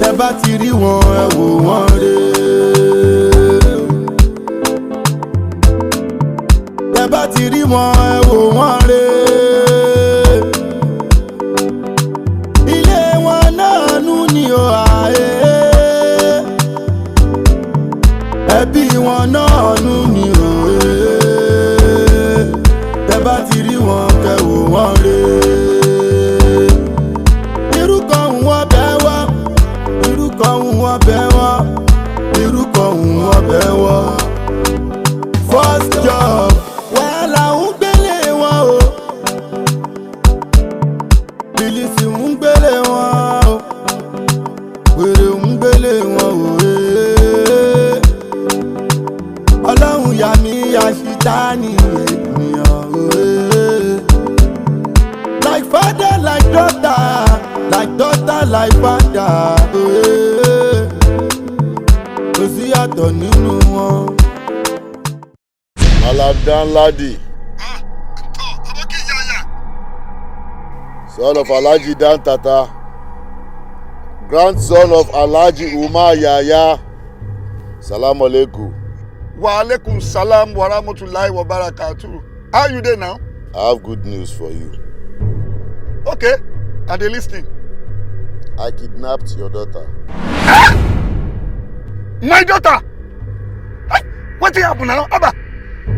Tẹ bá ti rí wọn, ẹ wò wọ́n rè. Tẹ bá ti rí wọn, ẹ wò wọ́n rè. Ilé wọn náà nú ni o àyè. Ẹbí wọn náà nú ni o. Tẹ bá ti rí wọn, kẹ wò wọ́n rè. Irú kan ń wọ́n bẹ́ wá, irú kan ń wọ́n bẹ́ wá, irú kan ń wọ́n bẹ́ wá. First job, wàhálà ń gbélé wọn o, bìlìsì ń gbélé wọn o, wèrè ń gbélé wọn o. Ee. Ọlọ́run yà mí àṣìtáni ènìyàn o. Ee. Like father, like daughter, like daughter, like father. Ee. Kò sí yàtọ̀ nínú wọn. Malam Danladi. Son of Alhaji Dan Tata, grandson of Alhaji Umar Yaya. Salam alaikum. Wa alaikum salam wa rahmatullahi wa barakatuh. How you dey now? I have good news for you. Okay, I dey listen. I kidnapped your daughter. My daughter! Hey, wetin happen now? Abba!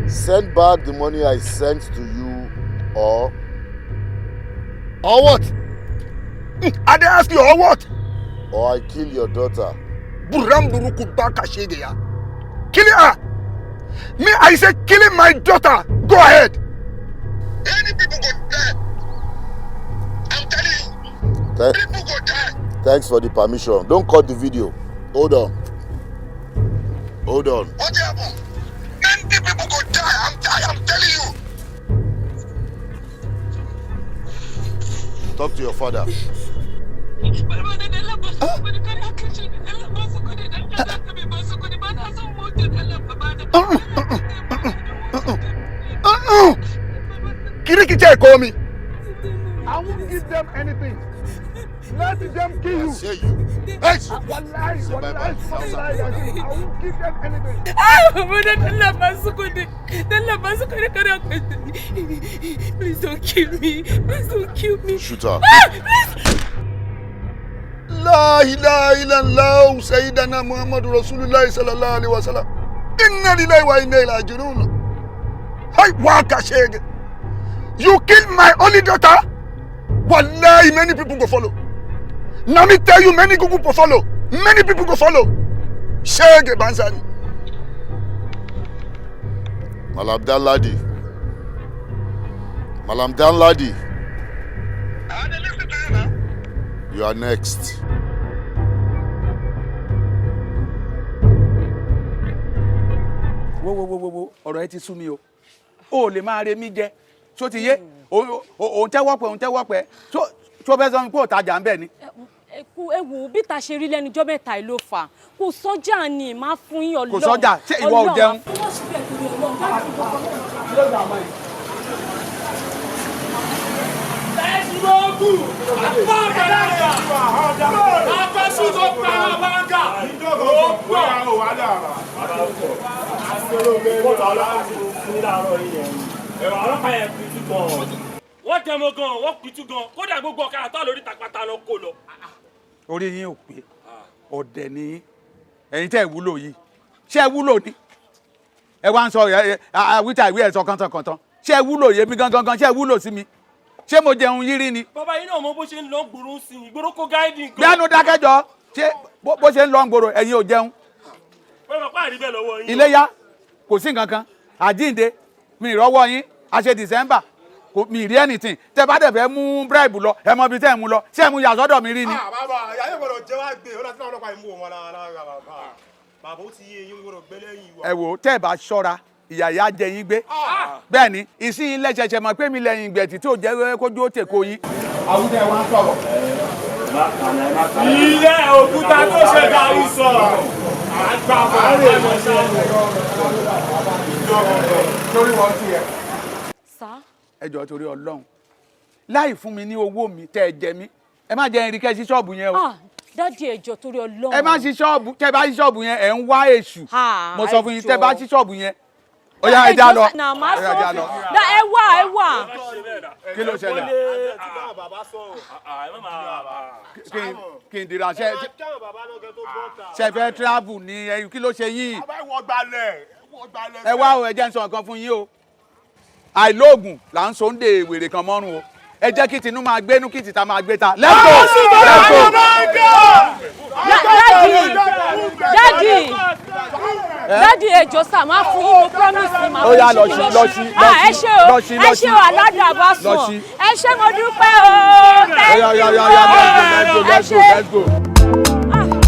Send back the money I sent to you or Or what? I dey ask you, or what? Or I kill your daughter. Buram buruku baka shege ya. Kill her! Me, I say killing my daughter. Go ahead. Any people go die. I'm telling you. People go die. Thanks for the permission. Don't cut the video. Hold on. Hold on. What happen? Many people go die. I am telling you. Talk to your father. Baba da Allah ba su kuɗi, kada a kashe ni. Allah ba su kuɗi, dan Allah ka bai ba su kuɗi, ba na son mutu, Allah ba ba da. Uh-uh. Kirikiche call me. I won't give them anything. Let them kill you. Say you. Hey! Wallahi, Say bye-bye. wallahi, wallahi, I won't give them anything. Ah, Baba da Allah ba su kuɗi, dan Allah ba su kuɗi, kada a kashe ni. Please don't kill me. Please don't kill me. Shoot her. Ah, please. La ilaha illallah sayyidina Muhammadu Rasulullah sallallahu alaihi wasallam. Inna lillahi wa inna ilaihi raji'un. Hey, waka shege. You killed my only daughter? Wallahi, many people go follow. Now me tell you, many people go follow. Many people go follow. Shege Banzani. Malam Danladi. Malam Danladi. I dey listen to you now. You are next. Wo wo wo wo wo, ọ̀rọ̀ ẹ ti sú mi o. O ò lè máa re mí jẹ tó ti yé òun tẹ́wọ́ pẹ́, òun tẹ́wọ́ pẹ́ tó fẹ́ sọ mi pé òtajà ń bẹ̀ ni. Ẹ kú, ẹ wò ó, bí ta ṣe rí lẹ́nu ọjọ́ mẹ́ta yìí ló fà á. Kò sọ́jà ni máa fún yín. Ọlọ́run. Kò sọ́jà, ṣé ìwọ ò jẹun? Ọlọ́run, má ṣe bẹ́ẹ̀ torí Ọlọ́run. Dájú gbogbo. Wọ́n jẹmọ gan, wọ́n pitú gan, kódà gbogbo ọ̀kadà tó wà lórí tàpátá lọ kó lọ. Orí yín ò pé, ọ̀dẹ̀ ni yín. Ẹ̀yin tẹ́ ẹ̀ wúlò yìí, ṣé ẹ wúlò ni? Ẹ wá ń sọ àwítà ìwé ẹ̀ sọ kàntànkàntàn. Ṣé ẹ wúlò yé mi gangan gan? Ṣé ẹ wúlò sí mi? Ṣé mo jẹun yírí ni? Bàbá yín náà mọ bó ṣe ń lọ gbòòrò sí i, ìgboro kó gáìdì gan. Gbẹ́nu dákẹ́jọ́. Ṣé bó ṣe ń lọ gbòòrò, ẹ̀yin ò jẹun? Wọ́n mọ̀ pé àrí bẹ́ẹ̀ lọ́wọ́ yín. Iléyá kò sí nǹkan kan, àjíǹde mi ìrọ́wọ́ yín, àṣẹ December kò mi rí anything. Tẹ bá dẹ̀ fẹ́ mú bribe lọ, ẹ mọ ibi tẹ́ ẹ mú lọ. Ṣé ẹ mú yà sọ́dọ̀ mi rí ni? Bàbá, àyà gbọ́dọ̀ jẹ́ wá gbé ọ̀dà tí àwọn ọlọ́pàá yìí mú wọn lára. Bàbá, bàbá, ó ti yé eyín gbọ́dọ̀ gbẹ́ lẹ́yìn wa. Ẹ wò ó, tẹ́ ẹ bá ṣọ́ra, ìyà yà jẹ yín gbé. Bẹ́ẹ̀ ni, ìsín ilẹ̀ ṣẹ̀ṣẹ̀ mọ̀ pé mi lẹ́yìn ìgbẹ̀tì tí ò jẹ́ kójú ó tè kó yín. Àwùjọ ẹ wá ń sọ̀rọ̀. Ilé òkúta tó ṣe darí sọ àgbà bàbá Torí wọn ti ẹ. Sá. Ẹ jọ̀ọ́, torí Ọlọ́run, láì fún mi ní owó mi tẹ́ ẹ jẹ mí, ẹ má jẹ́ irin kẹ́ sí ṣọ́ọ̀bù yẹn o. Ah. Daddy, ẹ jọ̀ọ́, torí Ọlọ́run. Ẹ má ṣí ṣọ́ọ̀bù. Tẹ́ bá ṣí ṣọ́ọ̀bù yẹn, ẹ̀ ń wá èṣù. Ha, Mo sọ fún yín, ẹ tẹ́ bá jọ̀ọ́. ṣí ṣọ́ọ̀bù yẹn, ó yá, ẹ já lọ. Nà má Ó yá, sọ já lọ. fún ẹ wà, ẹ wà. Kí ló ṣẹlẹ̀? Kí n dira ṣe ṣe fẹ́ travel ni ẹ? Kí ló ṣe yín? Bàbá, ìwọ gbalẹ̀, ìwọ gbalẹ̀. Ẹ wá o, ẹ jẹ́ n sọ nǹkan fún yín o. Àìlóògùn là ń so ń de wèrè kan mọ́rùn o. Ẹ jẹ́ kí tinú máa gbénú, kí tìta máa gbé ta. Let's go, let's go. Daddy, daddy, daddy, ẹ jọ̀ọ́ sà, máa fún yín, mo promise yín, máa Ó yá, fún lọ yín. sí, lọ sí, Ah, ẹ ṣé o. lọ sí, Ẹ lọ ṣé sí. o, aládùn àbá Lọ sùn. sí. Ẹ ṣé, mo dúpẹ́ o. Ó yá, yá, yá, yá, let's go, Ẹ let's go, ṣé. let's go, let's go.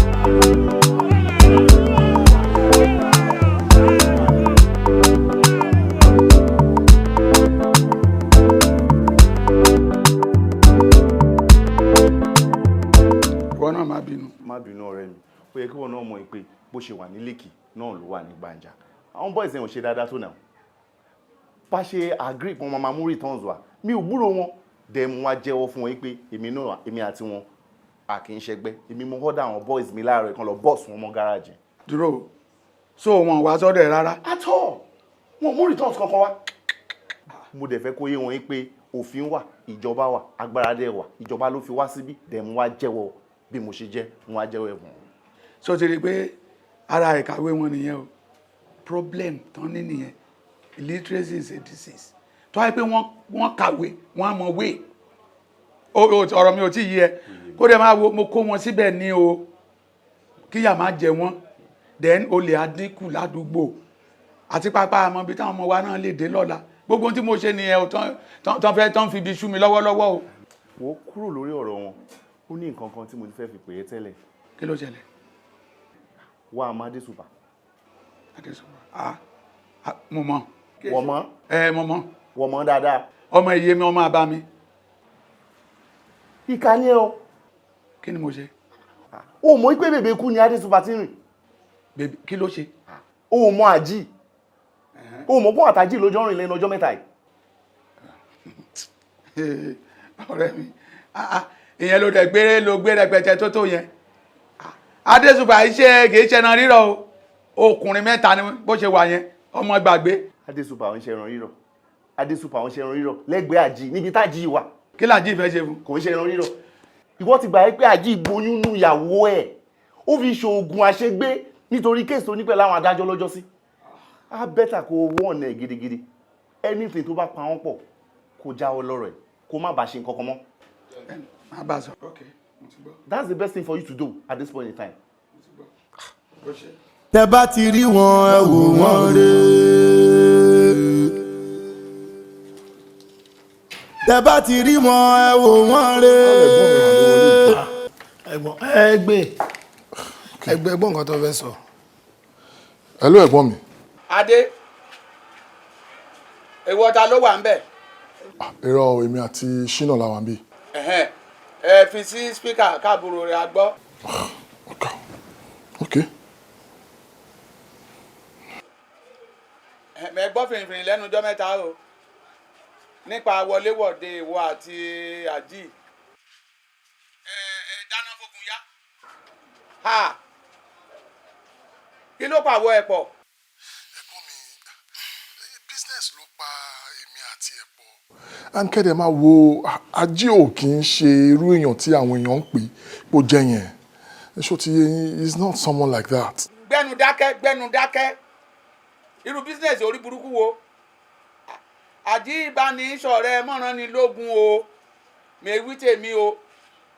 Ìwọ náà má bínú. Má bínú, ọ̀rẹ́ mi. Ó yẹ kí wọn náà mọ̀ pé bó ṣe wà ní lẹ́kì náà ló wà ní gbàǹjà. Àwọn boys yẹn ò ṣe dáadáa tó náà. Bá ṣe agree pé wọn máa mú returns wá, mi ò gbúrò wọn dẹ̀. Mo wá jẹ́wọ́ fún wọn pé èmi náà, èmi àti wọn a kì í ṣẹgbẹ́. Èmi mo order àwọn boys mi láàárọ̀ kan lọ bọ́ọ̀sì wọn mọ́ gáràjì. Dúró, so wọn wá sọ́dọ̀ ẹ rárá? At all, wọn mú returns kankan wá. Mo dẹ̀ fẹ́ kó yé wọn pé òfin wà, ìjọba wà, agbára dẹ̀ wà. Ìjọba ló fi wá síbí dẹ̀. Mo wá jẹ́wọ́ bí mo ṣe jẹ́, mo wá jẹ́wọ́ ẹ̀wọ̀n. So ti rí i pé ara ìkàwé wọn nìyẹn o? Problem tán ní nìyẹn. Illiteracy is a disease. Tó wáyé pé wọ́n kàwé, wọ́n á mọ wé ọ̀rọ̀ mi ò tí ì yé ẹ. Kó dẹ̀ máa wo, mo kó wọn síbẹ̀ ní o, kíyà má jẹ wọ́n, then olè á dínkù ládùúgbò àti pápá àmọ́ ibi táwọn ọmọ wa náà lè dé lọ́la. Gbogbo ohun tí mo ṣe nìyẹn o. Tán fẹ́ tán fi ibi sú mi lọ́wọ́lọ́wọ́ o. Wọ́n kúrò lórí ọ̀rọ̀ wọn. Ó ní nǹkan kan tí mo ti fẹ́ fi pè é tẹ́lẹ̀. Kí ló ṣẹlẹ̀? Wá Amadé Super. Adésùpà, ah ah, mo mọ̀. Wọ́n mọ̀? Ẹ, mo mọ̀. Wọ́n mọ̀ dáadáa. Ọmọ iye mi, ọmọ àbá mi. Ìkà ni ẹ o. Kí ni mo ṣe? O mọ̀ pé bèbè kú ni Adé Super ti rìn. Bèbè kí ló ṣe? O mọ̀ àjí? O mọ̀ pọ́n àtàjì lójó rìn lẹ́nu ọjọ́ mẹ́ta yìí? Ọ̀rẹ́ mi, ah, ah, ìyẹn ló dẹ̀ gbére, ló gbé rẹpẹtẹ tó yẹn. Adésùpà iṣẹ́ kì í ṣẹran rírọ̀ o. Ọkùnrin mẹ́ta ni bó ṣe wà yẹn, ọmọ gbàgbé. Adé Super ń ṣe ẹran rírọ̀? Adé Super ń ṣe ẹran rírọ̀ lẹ́gbẹ̀ẹ́ àjí níbi tájí wà? Kí làjí ìfẹ́ ṣe fún? Kò ń ṣe ẹran rírọ̀. Ìwọ ti gbà pé àjí gboyún nú ìyàwó ẹ̀, ó fi ṣoògùn àṣegbé nítorí case tó ní pẹ̀lú àwọn adájọ́ lọ́jọ́ sí. Á better kó wọ́n ẹ̀ gidigidi. Anything tó bá pa wọ́n pọ̀, kó jáwọ́ lọ́rọ̀ ẹ̀, kó má bàa ṣe nǹkan kan mọ́. Má bá a sọ. Ok, mo ti gbọ́. That's the best thing for you to do at this point in time. Ó ṣe. Tẹ bá ti rí wọn, ẹ wò wọ́n rè. Tẹ bá ti rí wọn, ẹ wò wọ́n rè. Ẹ̀gbọ́n, ẹ gbé ẹgbẹ́, ẹ̀gbọ́n, nǹkan tó fẹ́ sọ. Hello, ẹ̀gbọ́n mi. Adé, ìwọ ta ló wà ń bẹ̀? Irọ́, èmi àti Ṣínà la wà ń bí. Ẹ̀hẹ́n, ẹ fi sí speaker káàbùrò rẹ̀ á gbọ́. Ok. Ẹ gbọ́ fìrìfìrì lẹ́nu ọjọ́ mẹ́ta o nípa wọléwọ̀de ìwọ àti àjì. Ẹ ẹ dáná fógun yá. Ha, kí ló pàwọ́ ẹ̀ pọ̀? Business ló pa èmi àti ẹ̀ pọ̀. And kẹ́dẹ̀ máa wo, Ajé ò kì í ṣe irú èèyàn tí àwọn èèyàn ń pè pó jẹ́ yẹn. Ṣó ti yé yín? He is not someone like that. Gbẹnu dákẹ́, gbẹnu dákẹ́. Irú business orí burúkú wo? Àjí ìbánisọ̀rẹ́ mọ̀ràn ni lógun o. Mèwí tèmi o.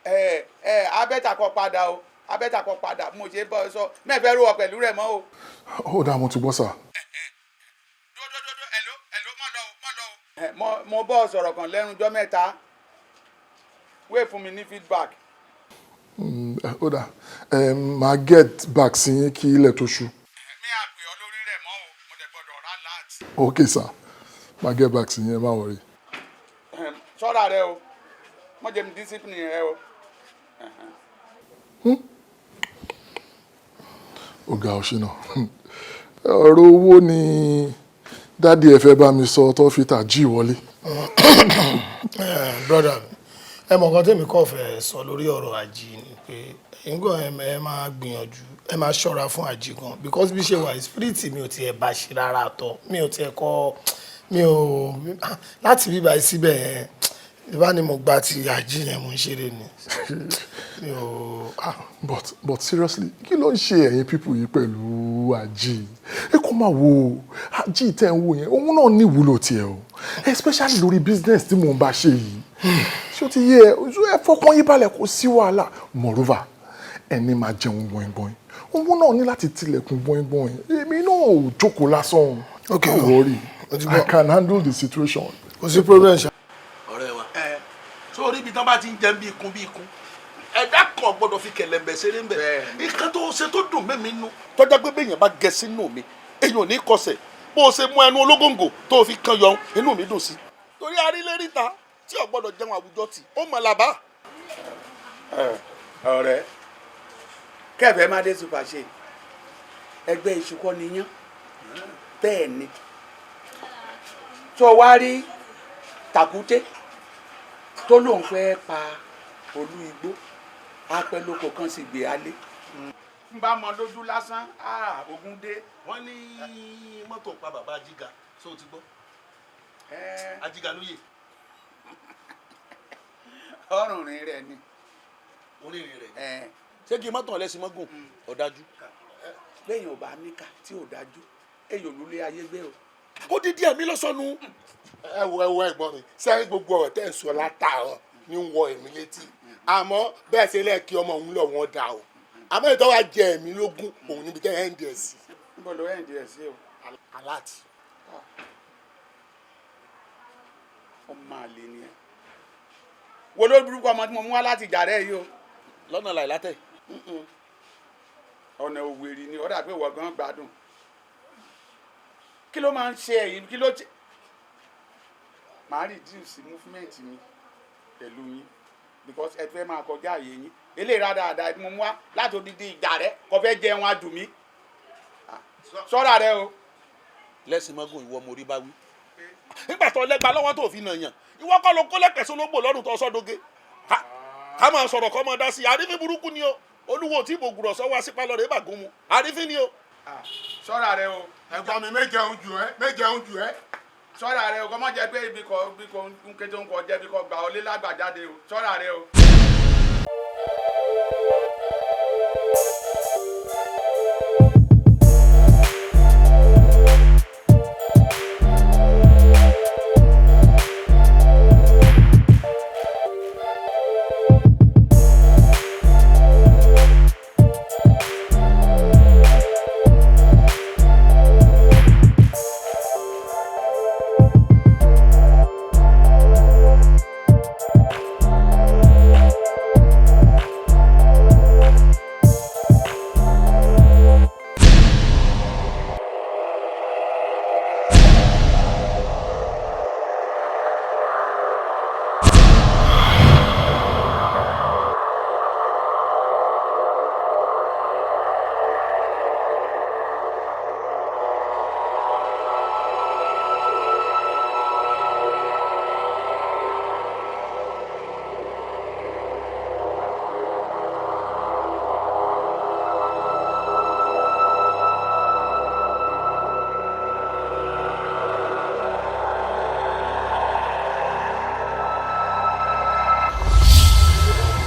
Ẹ ẹ abẹ́ta kọ padà o, abẹ́ta kọ padà. Mo ṣe bọ́ ẹ sọ mẹ́fẹ́ rú ọ pẹ̀lú rẹ̀ mọ́ o. Ó dáa, mo ti gbọ́, sir. Ẹ, mo bọ́ ọ sọ̀rọ̀ kan lẹ́nu ọjọ́ mẹ́ta, wé fún mi ní feedback. Ó dáa, màá get back sí yín kí ilẹ̀ tó ṣú. Mi à pè ọ́ lórí rẹ̀ mọ́ o, mo dẹ̀ gbọ́dọ̀ rà láti. Ok sir, màá get back sí yín, ẹ má worry. Ṣọ́ra rẹ o, mọ̀ jẹ́ mi discipline rẹ o. Ó ga ọ, Ṣínà. Ọ̀rọ̀ owó ni daddy ẹ fẹ́ bá mi sọ tó fi tà jí wọlé. Brother mi, Ẹ mọ̀ nǹkan tèmi kàn fẹ́ sọ lórí ọ̀rọ̀ Àjí ni pé ẹ̀yin gan, ẹ máa gbìyànjú, ẹ máa ṣọ́ra fún Àjí gan, because bí ṣe wà, spirit mi ò tiẹ̀ bá ṣe rárá tọ́, mi ò tiẹ̀ kọ́, mi ò láti bíbá síbẹ̀ yẹn ìbá ni mo gba ti Àjí yẹn, mo ń ṣeré ni, mi ò. But seriously, kí ló ń ṣe ẹ̀yin people yìí pẹ̀lú Àjí? Ẹ kó máa wo Àjí tẹ́ ń wò yẹn, òun náà ní ìwúlò tiẹ̀ o, especially lórí business tí mò ń bá ṣe yìí. Ṣé o ti yé ẹ? Ẹ fọkàn yín balẹ̀, kò sí wàhálà. Moreover, ẹni máa jẹun gbọ̀ngbọ̀n, òun náà ní láti tilẹ̀kùn gbọ̀ngbọ̀n. Èmi náà ò jókòó lásán. Okay. Don't worry, I can handle the situation. Kò sí problem ṣá. Ọ̀rẹ́ wa, sórí ibi tán bá ti ń jẹun bí ikun bí ikun, ẹ̀dá kan gbọ́dọ̀ fi kẹ̀lẹ̀mbẹ̀ ṣeré ń bẹ̀. Nǹkan tó ṣe tó dùn mẹ́mi nú, tọ́jà pé béèyàn bá gẹ sínú mi, èèyàn ò ní kọsẹ̀. Bó o ṣe mú ẹnu ológóńgò tó o fi kan yọ, inú mi dùn sí. Torí aríléríta tí ò gbọ́dọ̀ jẹun àwùjọ tì ó mọ̀ làbá. Ọ̀rẹ́ kẹfẹ má dé super ṣe ẹgbẹ́ iṣu kọ́ niyán bẹ́ẹ̀ ni. Tó wá rí tàkúté tó lóun fẹ́ pa olú igbó apẹ lóko kan sì gbé alé. N bá mọ lójú lásán, ogun dé. Wọ́n ní mọ́tò pa bàbá Ajíga, ṣó o ti gbọ́? Ajíga lóye. Ọrùn rìn rẹ ni. Onírìn rẹ ni. Ṣé kí n mọ́tò ọ̀lẹ́sìn mọ́gùn ọ̀dájú. Lẹ́yìn ò bá níkà tí ò dájú, èyí ò lulẹ̀ ayé gbé o. Ó dídí ẹ̀mí lọ́sọ̀nù. Ẹ wo, ẹ wo, ẹ̀gbọ́n mi, sẹ́yìn gbogbo ọ̀rọ̀ tẹ́ ń sọ látàárọ̀ ní ń wọ èmi létí, àmọ́ bẹ́ẹ̀ ṣe lẹ́ẹ̀kí ọmọ òun lọ wọ́n dà o, àmọ́ ìtọ́ wa jẹ ẹ̀mí lógún òun níbi tẹ́ ẹ̀ ń dẹ̀ sí. Níbo ló ẹ̀ ń dẹ̀ sí o? Aláàtì. Ọmọ àlè ni ẹ. Wo ló burúkú ọmọ tí mo mú wá láti ìjà rẹ yìí o. Lọ́nà láìlátẹ̀. Ọ̀nà òwèrè ni ó dà pé ìwọ gan gbádùn. Kí ló máa ń ṣe ẹ̀yin? Kí ló ṣe? Màá reduce movement mi pẹ̀lú yín because ẹ fẹ́ máa kọjá àyè yín. Eléyìí dáadáa tí mo mú wá láti odidi ìjà rẹ kò fẹ́ jẹun adùn mi. Sọ́ra rẹ o. Lẹ́sìn mọ́gùn, ìwọ mo rí bá wí. Nígbà tó lẹ́gba lọ́wọ́ tó fi nàyàn, ìwọ kọ́ ló kó lẹ́kẹ̀sọ́ lógbò lọ́rùn tó sọ́dọ̀gẹ́. Ká máa sọ̀rọ̀ kọ́ máa dá sí i. Àrífín burúkú ni o. Olúwo tí ìbò gbùrọ̀ sọ wá sípa lọ́rẹ̀ bàgún mu. Àrífín ni o. Sọ́ra rẹ o. Ẹ̀gbọ́n mi, méje ń jù ẹ́, méje ń jù ẹ́. Sọ́ra rẹ o, kọ́ mọ́ jẹ́ pé ibi kọ́ ibi kọ́ ń ké tó ń kọ́ jẹ́ ibi kọ́ gbà ọ lé lágbàjáde o. Sọ́ra rẹ o.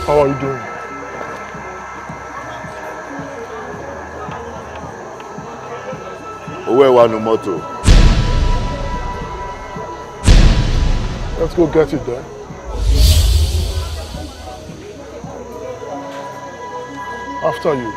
How are you doing? Owó ẹ̀ wà nù mọ́tò. Let's go get it then. After you.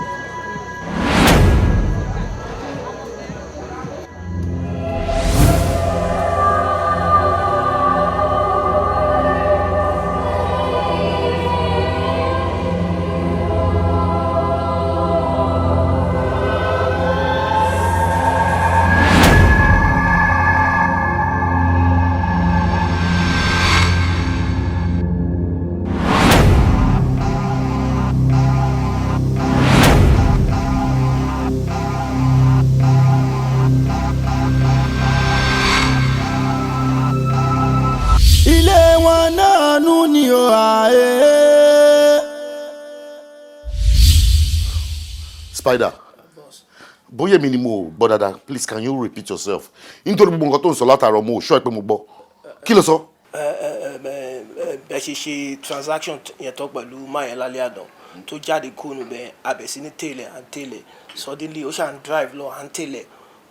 Spider, bóyá èmi ni mo gbọ́ dáadáa, please can you repeat yourself? Nítorí gbogbo nǹkan tó ń sọ látàárọ̀, mo ò sọ pé mo gbọ́. Kí ló sọ? Ẹ bẹ ṣe ṣe transaction yẹn tán pẹ̀lú máyẹ̀ lálẹ́ àná tó jáde kúrò níbẹ̀, abẹ̀ sí ní tẹ̀lẹ̀ à ń tẹ̀lẹ̀. Suddenly, ó ṣàn drive lọ, à ń tẹ̀lẹ̀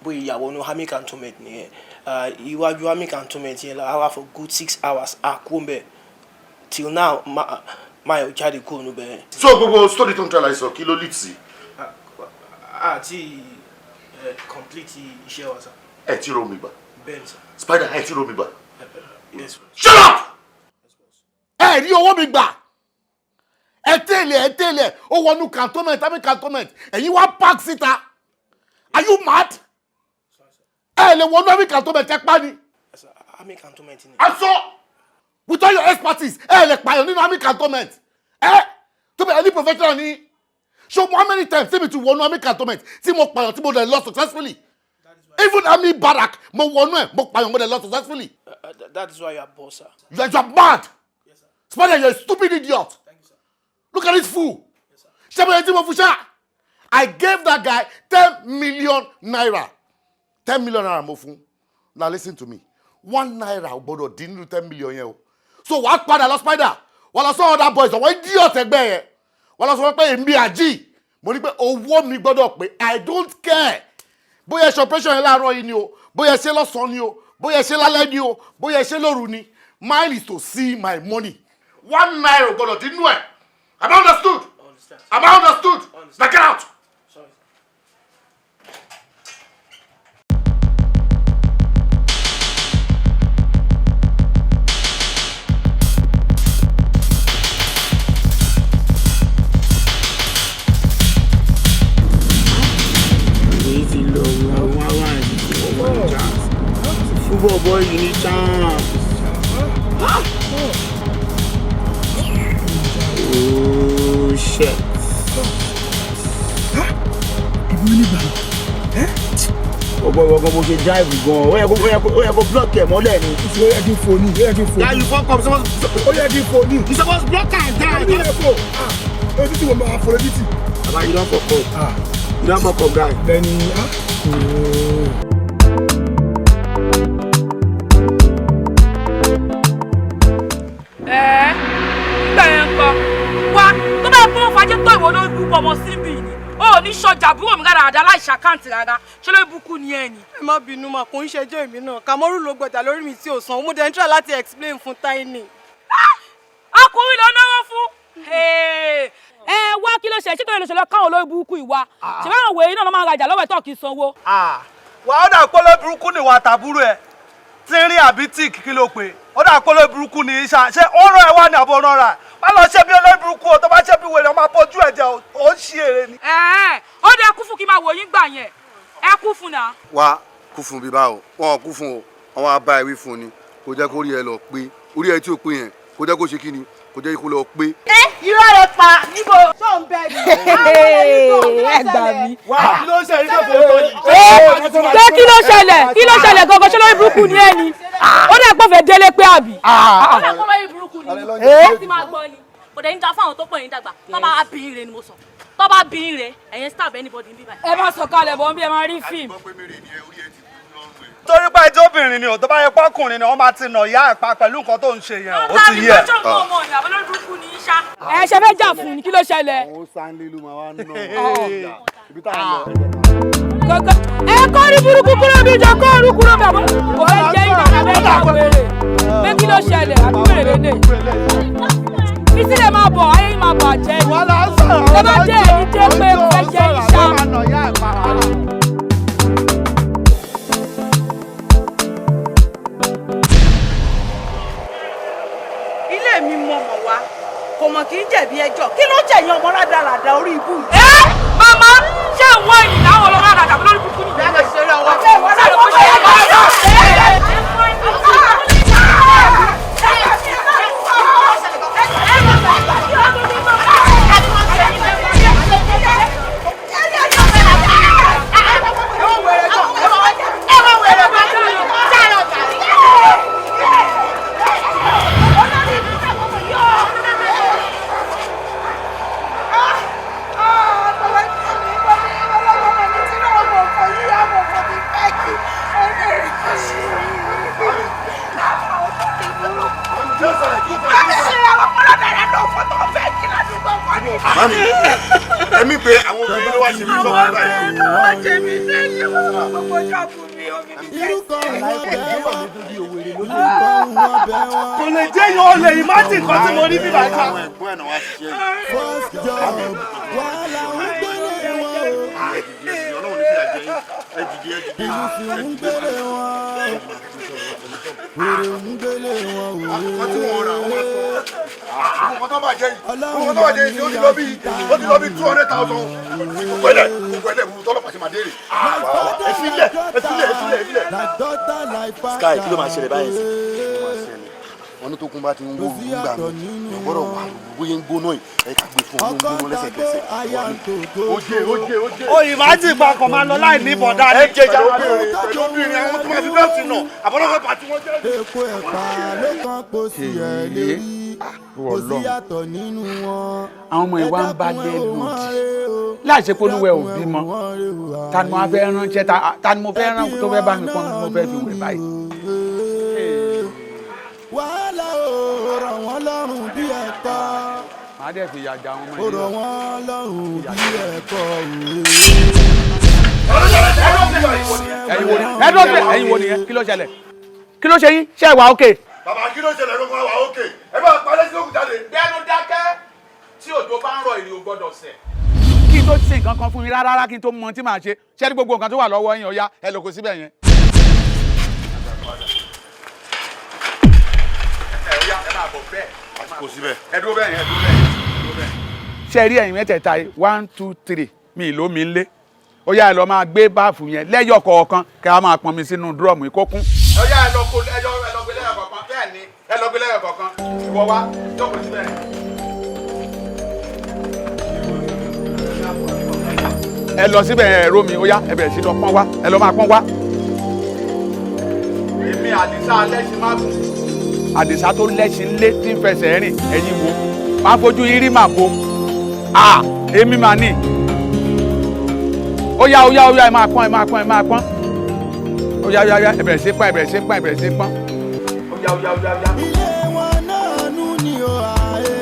bóyá ìyàwó ní army cantonment nìyẹn. Iwájú army cantonment yẹn la wà for good 6 hours, a kú mbẹ̀. Till now, máyẹ̀ ò jáde kúrò níbẹ̀. So gbogbo story tó ń tẹ́lẹ̀ sọ, kí ló lead sí? Àti complete iṣẹ́ wa, sir. Ẹ ti ro mi gbà? Bẹ́ẹ̀ ni, sir. Spider, ẹ ti ro mi gbà? Yes. Shut up! Ẹ rí owó mi gbà. Ẹ tẹ̀lé, ẹ tẹ̀lé, ó wọnú cantonment, army cantonment, ẹ̀yin wá park síta. Are you mad? Ẹ lè wọnú army cantonment, ẹ pa ni. Army cantonment ni. Aṣọ with all your expertise, ẹ lè pààyàn nínú army cantonment. Ẹ tó bẹ ẹni professional ni. So how many times tí mi ti wọnú army cantonment tí mo pààyàn, tí mo dẹ̀ lọ successfully? Even army barrack, mo wọnú ẹ, mo pààyàn, mo dẹ̀ lọ successfully. That is why you are boss, sir. You are mad. Spider, you are a stupid idiot. Look at this fool. Ṣé mo yẹ tí mo fún ṣá? I gave that guy ₦10 million. ₦10 million mo fún. Now listen to me. ₦1 ò gbọdọ̀ dín nínú 10 million yẹn o. So wàá padà lọ, Spider. Wàá lọ sọ other boys, àwọn idiot ẹgbẹ́ yẹn. Wàá lọ sọ wọn pé èmi àjí. Mo ní pé owó mi gbọdọ̀ pé. I don't care. Bóyá ẹ ṣe operation yẹn láàárọ̀ yìí ni o, bóyá ẹ ṣe lọ́sàn-án ni o, bóyá ẹ ṣe lálẹ́ ni o, bóyá ẹ ṣe lóru ni. Mine is to see my money. ₦1 ò gbọdọ̀ dín nínú ẹ̀. Am I understood? Am I understood? Now get out! Sorry. Èyí ti lọ wá wá wá wá chance. Football boy, you need chance. Oh shit. Ìbú ní gbà. Ọgbọ́n ọgbọ́n, bó ṣe drive gan, ó yẹ kó block ẹ̀ mọ́lẹ̀ ni. Ó yẹ kí n fò ní, ó yẹ kí n fò ní. Yeah, you fuck up. Suppose Ó yẹ kí n fò ní. You suppose block am down. Ó yẹ kó ojú tí mo máa fò lójú tì. Baba, you don fuck up. You don fuck up, guy. Bẹ́ẹ̀ni, ah. Ooo. Ẹ nígbà yẹn ń kọ wá tó bá yẹ kó fàájì tó ìwọ lórí burúkú ọmọ síbì ni ó ní sọjà àbúrò mi rárá àdá láì ṣàkáǹtì rárá. Ṣé lórí burúkú ni ẹ ni. Ẹ má bínú mà, kò ń ṣẹjọ́ èmi náà. Kàmọ́rù ló gbọjà lórí mi tí ò san. Mo dẹ̀ ń try láti explain fún Tiny. Ọkùnrin ló náwó fún. Ẹ wá, kí ló ṣe? Ṣé tó lè ṣe lọ káwọn olórí burúkú ìwà ṣe báwọn wèrè náà ló máa ń rajà lọ́wọ́ ẹ̀ tó kì í sanwó. Wà á dà pọ́lọ́ burúkú ni wà tàbúrò ẹ̀ tí ń rí àbí tí kí ló pé ó dà pọ́lọ́ burúkú ni iṣà. Ṣé ó rán ẹ wá ní àbọ̀ rán ra? Má lọ ṣe bí olórí burúkú o. Tó bá ṣe bí wèrè, ọmọ abójú ẹ̀ jẹ́, ó ń ṣí èrè ni. Ẹ ó dẹ kú fún kí n máa wò yín gbà yẹn. Ẹ kú fún náà. Wá kú fún bíbá o, wọn kú fún o. Wọn á bá ẹ wí fún ni, kò jẹ́ kó rí ẹ lọ pé orí ẹ tí ò pé yẹn, kò jẹ́ kó ṣe kí ni, kò jẹ́ kó lọ pé. Ẹ irọ́ rẹ pa níbo. Tó ń bẹ ni. Ẹ gbà mí. Wá, kí ló ń ṣe ilé ìfowópamọ́ yìí? Pé kí ló ṣẹlẹ̀? Kí ló ṣẹlẹ̀ gangan? Ṣé lórí burúkú ni ẹ ni? Ó dẹ̀ pọ̀ fẹ́ délé pé àbí. Ó dẹ̀ pọ̀ lórí burúkú ni. Ẹ ti máa gbọ́ ni. Kò dẹ̀ ń da fáwọn tó pọ̀ yín dàgbà. Tó bá bí ire ni mo sọ, tó bá bí ire, ẹ̀yin stab anybody níbí báyìí. Ẹ bá sọ kalẹ̀ bọ̀ bí ẹ máa rí fíìmù. Torí pé ẹjọ́ obìnrin ni ò, tó bá yẹ pọ́kùnrin ni wọ́n máa ti nà ìyá ẹ̀ pa pẹ̀lú nǹkan tó ń ṣe yẹn, ó ti yẹ. Ẹ ṣe fẹ́ jà fún ni, kí ló ṣẹlẹ̀? Àwọn sáńlé ló máa wá ná ibi tá à ń lọ. Ẹ kọ́ rí burúkú kúrò bí ìjọ kọ́ ọ̀rú kúrò bí àbọ̀ kò fẹ́ jẹ́ ìdáná bẹ́ẹ̀ jà wèrè pé kí ló ṣẹlẹ̀ àbí wèrè lédè. Bísí lè máa bọ̀, ayé yìí máa bà jẹ́ ni. Ẹ bá jẹ́ ẹ̀yìn jẹ́ pé kò fẹ́ jẹ́ ìṣá. Ilé mi mọ ọmọ wa kò mọ̀ kì í jẹ̀bi ẹjọ́. Kí ló jẹ̀yìn ọmọ rádaràda orí ibú yìí? Ẹ màmá, ṣé ìwọ ìyìn láwọn ọlọ́run àdàdà lórí burúkú nìyẹn? Ṣé ìwọ náà ló ṣe é bá yọ? ṣe mí sọ́kùn báyìí. Àwọn ṣe mí sẹ́yìn gbogbo ṣọ́ọ̀bù mi omi mi Kò lè jẹ́ yan olè ìmájì nǹkan tí mo rí bí bàtà. Àwọn ẹ̀gbọ́n ẹ̀ náà wá ṣiṣẹ́ yìí. First job wàhálà ń gbélé wọn o. Ẹ dìde, ẹ dìde, Ọlọ́run ní fìyà jẹ yín. Ẹ dìde, ẹ dìde. Ìlú fi ń gbélé wọn. Wèrè ń gbélé wọn o. Àwọn tí wọ́n rà wọ́n sọ. Àwọn nǹkan tó bàjẹ́ yìí, àwọn nǹkan tó bàjẹ́ yìí, ó ti lọ bí 200,000. Gbogbo ẹlẹ̀, gbogbo ẹlẹ̀, gbogbo tọ́lọ́pàá ṣe máa dé rè. Ẹ filẹ̀, ẹ filẹ̀, ẹ filẹ̀, ẹ filẹ̀. Like daughter like father. Sky, kí ló máa ṣẹlẹ̀ báyìí sí? Wọ́n ní tó kún bá ti ń wó gbà mí, èèyàn gbọ́dọ̀ wà bóyá ń gbóná yìí, ẹ ká gbé fún un, ó ń gbóná lẹ́sẹ̀kẹsẹ̀. Oje, oje, oje. O ìmájì papọ̀ máa lọ láì ní bọ̀dá ni. Ẹ jẹjà pẹ̀lú obìnrin àwọn tó máa fi bẹ́ẹ̀tì nà, àbọ̀lọ́kọ̀ pàtí wọ́n jẹ́. Èpo ẹ̀pà ló kàn kó sí ẹ̀ lérí. Kò sí yàtọ̀ nínú wọn. Àwọn ọmọ ìwà ń bá lé lòdì láì ṣe polúwẹ̀ ò bímọ. Ta ni mo fẹ́ ránṣẹ́, ta ni mo fẹ́ rán tó fẹ́ bá mi pọ́n mi, mo fẹ́ fi wẹ̀ báyìí. Wàhálà ò rọ̀ wọ́n lọ́rùn bí ẹ̀kọ́. Màá dẹ̀ fi ìyà jẹ àwọn ọmọ Ó yìí. rọ̀ wọ́n lọ́rùn bí ẹ̀kọ́ òwe. Ẹ̀yin wo ni ẹ dúró síbẹ̀, ẹ̀yin wo nìyẹn? Kí ló ṣẹlẹ̀? Kí ló ṣe yín? Ṣé ẹ wà ókè? Bàbá, kí ló ṣẹlẹ̀ gbogbo wa òkè? Ẹ bá palẹ́ sí òkú jáde. Bẹ́ẹ̀nu dákẹ́, tí òjò bá ń rọ ìrì ò gbọ́dọ̀ sẹ̀. Kí n tó ṣe nǹkan kan fún yín rárá rárá, kí n tó mọ ohun tí màá ṣe, ṣé ní gbogbo nǹkan tó wà lọ́wọ́ yín, ó yá, ẹ lọ kó síbẹ̀ yẹn. Ẹ ó yá, ẹ máa bọ̀ bẹ́ẹ̀. Kò síbẹ̀. Ẹ dúró bẹ́ẹ̀ yẹn, ẹ dúró bẹ́ẹ̀ yẹn, ẹ dúró bẹ́ẹ̀. Ṣé rí ẹ̀yin mẹ́tẹ̀ẹ̀ta yìí, one two three, mi ìlú mi ń lé. Ó yá, ẹ lọ máa gbé báàfù yẹn lẹ́yọ̀ kọ̀ọ̀kan kẹ́ a máa pọnmi sínú dúrọ́ọ̀mù yìí kó kún. Ó yá, ẹ lọ kó, ẹ lọ, ẹ lọ gbé lẹ́yọ̀ kọ̀ọ̀kan. Bẹ́ẹ̀ ni, ẹ lọ gbé lẹ́yọ̀ kọ̀ọ̀kan. Ìwọ wá jókòó síbẹ̀. Ẹ lọ síbẹ̀, ẹ ró mi. Ó yá, ẹ bẹ̀rẹ̀ sí lọ pọ́n wá, ẹ lọ máa pọ́n wá. Èmi Àdìsá alẹ́sìn má gùn. Àdìsá tó lẹ́sìn lé tí ń fẹsẹ̀ rìn, ẹ̀yin wo máa fojú yín rí màá bo. À èmi màá nì. Ó yá, ó yá, ó yá, ẹ máa pọ́n, ẹ máa pọ́n, ẹ máa pọ́n. Ó yá, ó yá, ó yá, ẹ bẹ̀rẹ̀ sí pọ́n, ẹ bẹ̀rẹ̀ sí pọ́n, ẹ bẹ̀rẹ̀ sí pọ́n. Ó yá, ó yá, ó yá, ó yá. Ilé wọn náà nú ni ó àyè.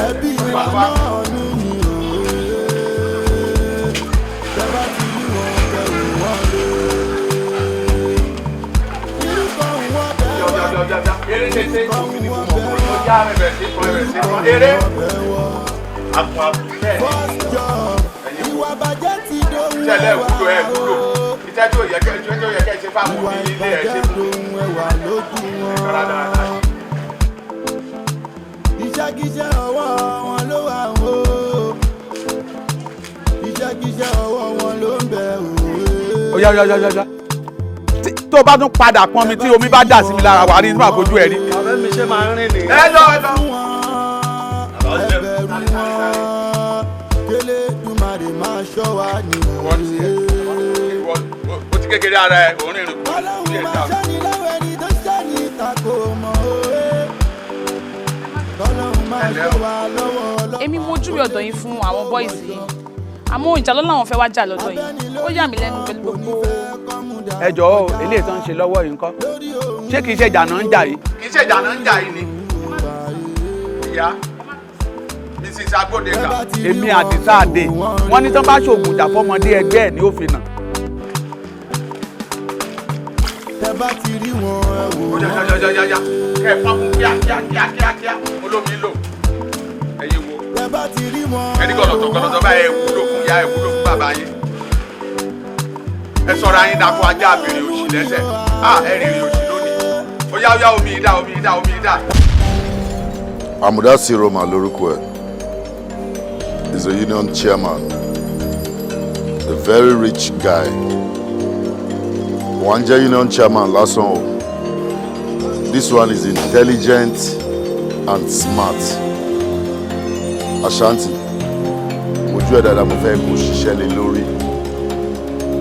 Ẹbí wọn náà nú ni ó yé. Tẹ́bá ti rí wọn kẹrù wọn lé. Irú kan wọ́n bẹ́ Ó yá, ó yá, ó yá, ó yá. Eré tètè. Ó yá, ẹ bẹ̀rẹ̀ sí pọ́n, ẹ bẹ̀rẹ̀ sí pọ́n. Eré. Àpò àpò bẹ́ẹ̀ ni. First job, ìwà bàjẹ́ ti dohun Ṣẹlẹ̀ ẹwà wúlò, ẹ wúlò. Ìtẹ́jú ò yẹ kẹ́, ìtẹ́jú ò yẹ kẹ́ ṣe fáwọn Ìwà òbí ilé ẹ ṣe ìbàjẹ́ fún mi. dohun ẹwà lójú wọn. Iṣẹ́kíṣẹ́ ọwọ́ wọn ló wà o. Iṣẹ́kíṣẹ́ ọwọ́ wọn ló ń bẹ o. Ó yá, ó yá, ó yá, ó yá. Tó o bá tún padà pọn mi tí omi bá dà sí mi lára, wà á rí inú àfojú ẹ rí. Ọ̀rẹ́ mi ṣe máa ń rìn nìyẹn. Ẹ lọ, ẹ lọ. Ẹbẹ̀rù wọn, Kélédùmarè máa ṣọ́ wa ní Ìwọ o ti kékeré ara ẹ, òun rìnrìn kúrò. Ọlọ́run máa ṣọ́ni lọ́wọ́ ẹni tó ṣẹ́ni tako mọ́ òwe. Ọlọ́run máa ṣọ́ wa lọ́wọ́ ọlọ́run. Èmi mo júwe ọ̀dọ̀ yín fún àwọn boys yìí, àmọ́ ìjà ló làwọn fẹ́ wá jà lọ́dọ̀ yìí. Ó yà mí lẹ́nu pẹ̀lú gbogbo. Ẹ jọ̀ọ́ o, eléyìí tó ń ṣe lọ́wọ́ yìí ńkọ́? Ṣé kìí ṣe ìjà náà ń jà yìí? Kìí ṣe ìjà náà ń jà yìí ni. Ìyá Mrs. Agbódega. Èmi Àdìsá Àdè, wọ́n ní tán bá ṣoògùn ìjà fọ́mọdé ẹgbẹ́ ẹ̀ ní ó fi nà. Tẹ́ bá ti rí wọn ẹ wò Ó yá, yá, yá, yá, yá. Kẹ́ ẹ pọ́n fún kíá kíá kíá kíá kíá. Olómi lò. Ẹ̀yin wo? Tẹ́ bá ti rí wọn Ẹni gọlọtọ gọlọtọ báyìí, ẹ wúlò fún ìyá, ẹ wúlò fún bàbá yín. Ẹ sọ̀rọ̀ ayín dàpọ̀ ajá àbèrè òṣì lẹ́sẹ̀. À ẹ rìnrìn òṣì lónìí. Ó yá, ó yá, omi ìdá, omi ìdá, omi ìdá. Amuda Siroma lórúkọ ẹ̀ is a union chairman, a very rich guy. Wọ́n jẹ́ union chairman lásán o. This one is intelligent and smart. Ashanti, mojú ẹ̀ dáadáa, mo fẹ́ kó ṣiṣẹ́ lé lórí.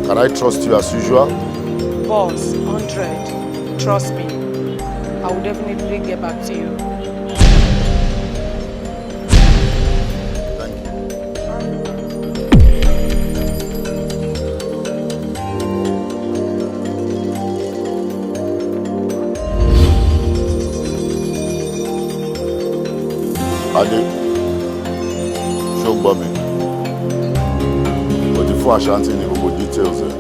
Can I trust you as usual? Boss, 100. Trust me, I will definitely get back to you. Thank you. Adé, ṣé Gbọ́ mi, o ti fún Ashanti ní gbogbo details ẹ̀.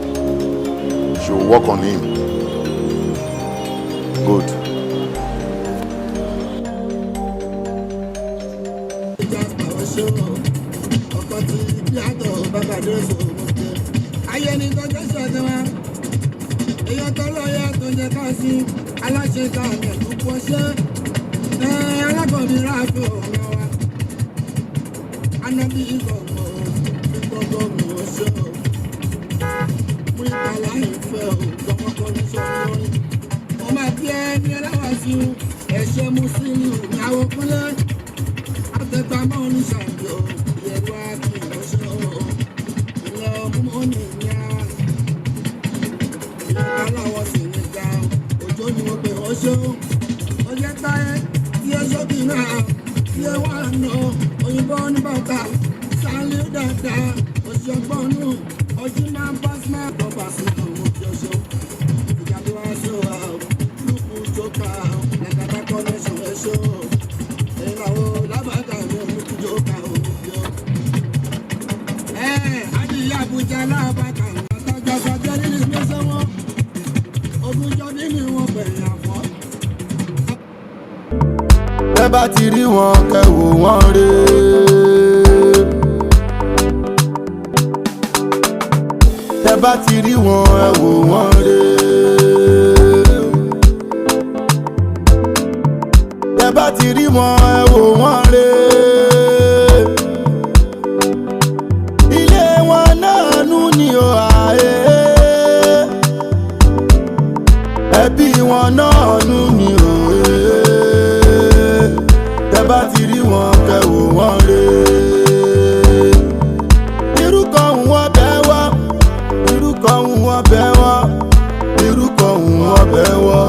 She will work on him. Good. Ọkọ̀ tí bíàtọ̀ bàbá dé sòwò jẹ. Ayé ni tọ́jú ṣọ̀tẹ̀ wa. Èèyàn tó lọ́yà tó jẹ ká sí. Aláṣẹ ká mẹ̀lú pọ̀ṣẹ́. Ẹ alákọ̀ọ́bí ráàfin ọ̀gá wa. Anábì ìgbọ̀ngàn ìgbọ̀ngàn mi ò ṣe o. Mú ìtàlá ìfẹ́ o, gbọ̀ngàn ní sọ̀rọ̀ lórí. Mo máa bí ẹni ẹlẹ́wàá sí o. Ẹ̀ṣẹ̀ Mùsùlùmí àwọn kúnlẹ̀. Àtẹ̀gbàmọ́ oníṣàbí o. Ìyẹ̀wò àkìlọ́ṣọ́ o. Ilẹ̀ ọmọ ní ìyá. Ìyá aláwọ̀ sì ní ga. Òjò ni mo pè ọ́ ṣó. Ó jẹ́ táyé tí ó ṣókì náà. Tí ó wà nù. Òyìnbó ní bàtà. Sálí dáadáa. Òṣègbọ́nù. Ojú máa ń bá sí bọ́bà sí àwọn òṣèṣọ́. Ìjàdí wá sí wa. Lùkù jókà. Lẹ́kàtà kọ́lẹ́ṣọ̀ ẹ̀ṣọ́. Ìràwọ̀ lábàtà mi lùkù jókà òjò. Adìyẹ Abuja lábàkà látọjọ́ sọjọ́ nínú ìgbésẹ̀ wọn. Ogúnjọ́ nínú wọn bẹ̀rẹ̀ àfọ́. Tẹ́ bá ti rí wọn kẹ́ wò wọ́n rè é. Tẹ́ bá ti rí wọn ẹ wò wọ́n rè é. Tẹ́ bá ti rí wọn ẹ wò wọ́n rè é. Ilé wọn náà nú ni ó àyè. Ẹbí wọn náà nú ni ó yé. Tẹ́ bá ti rí wọn kẹ́ wò wọ́n rè é. Irú kan ń wọ́n bẹ́ wá, irú kan ń wọ́n bẹ́ wá, irú kan ń wọ́n bẹ́ wá.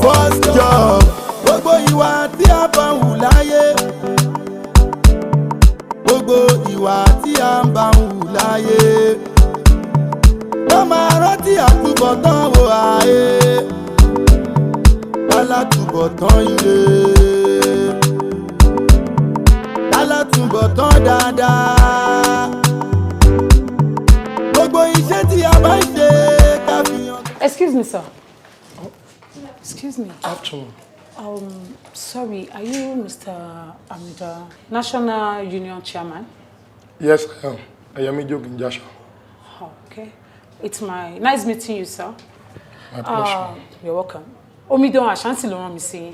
First job, gbogbo ìwà tí a bá ń hù láyé, gbogbo ìwà tí a ń bá ń hù láyé, wọ́n máa rántí àtúbọ̀tán wo ààyè, alátúbọ̀tán ire, alátúbọ̀tán dáadáa. Gbogbo iṣẹ́ tí a bá ń ṣe ká fi hàn. Excuse me, sir. Excuse me. Afternoon. Sorry, are you Mr. Amida, National Union Chairman? Yes, I am. Ayemi Jogun Jasha. Oh, okay. It's my nice meeting you, sir. My pleasure. You're welcome. Omidan Ashanti ló rán mi sí yín.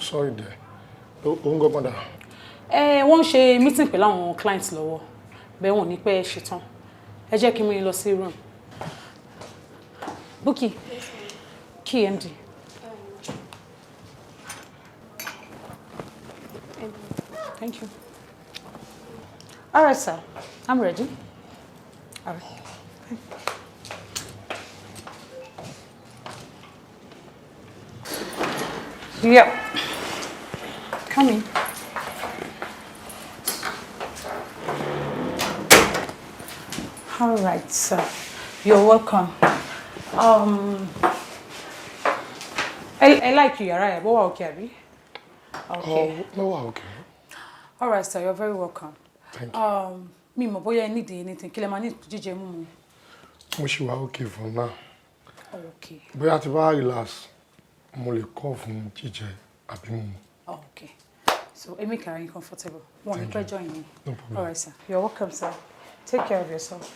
Sorry there. Ó ń gbọ́ngàn dà. Ẹ wọ́n ń ṣe meeting pẹ̀lú àwọn clients lọ́wọ́. Bẹ́ẹ̀ wọ́n ní pẹ́ ṣetán. Ẹ jẹ́ kí n mú yín lọ sí room. Bukky, key MD. Thank you. All right, sir. I'm ready. All right. Yeah. Come in. All right, sir. You're welcome. I like you, yàrá ẹ̀, bó wà okay, àbí? Okay. Oh, no, wà okay. All right, sir. You're very welcome. Thank you. Mi mọ̀ bóyá ẹ need anything. Kí lẹ máa ní jíjẹ mímu? Mo ṣì wà okay for now. Okay. Bóyá tí bá relax, mo lè call fún jíjẹ àbí mímu. Oh, okay. So, ẹ make ara yín comfortable. Wọ́n ní Thank pẹ́ you. join yín. No problem. All right, sir. You're welcome, sir. Take care of yourself.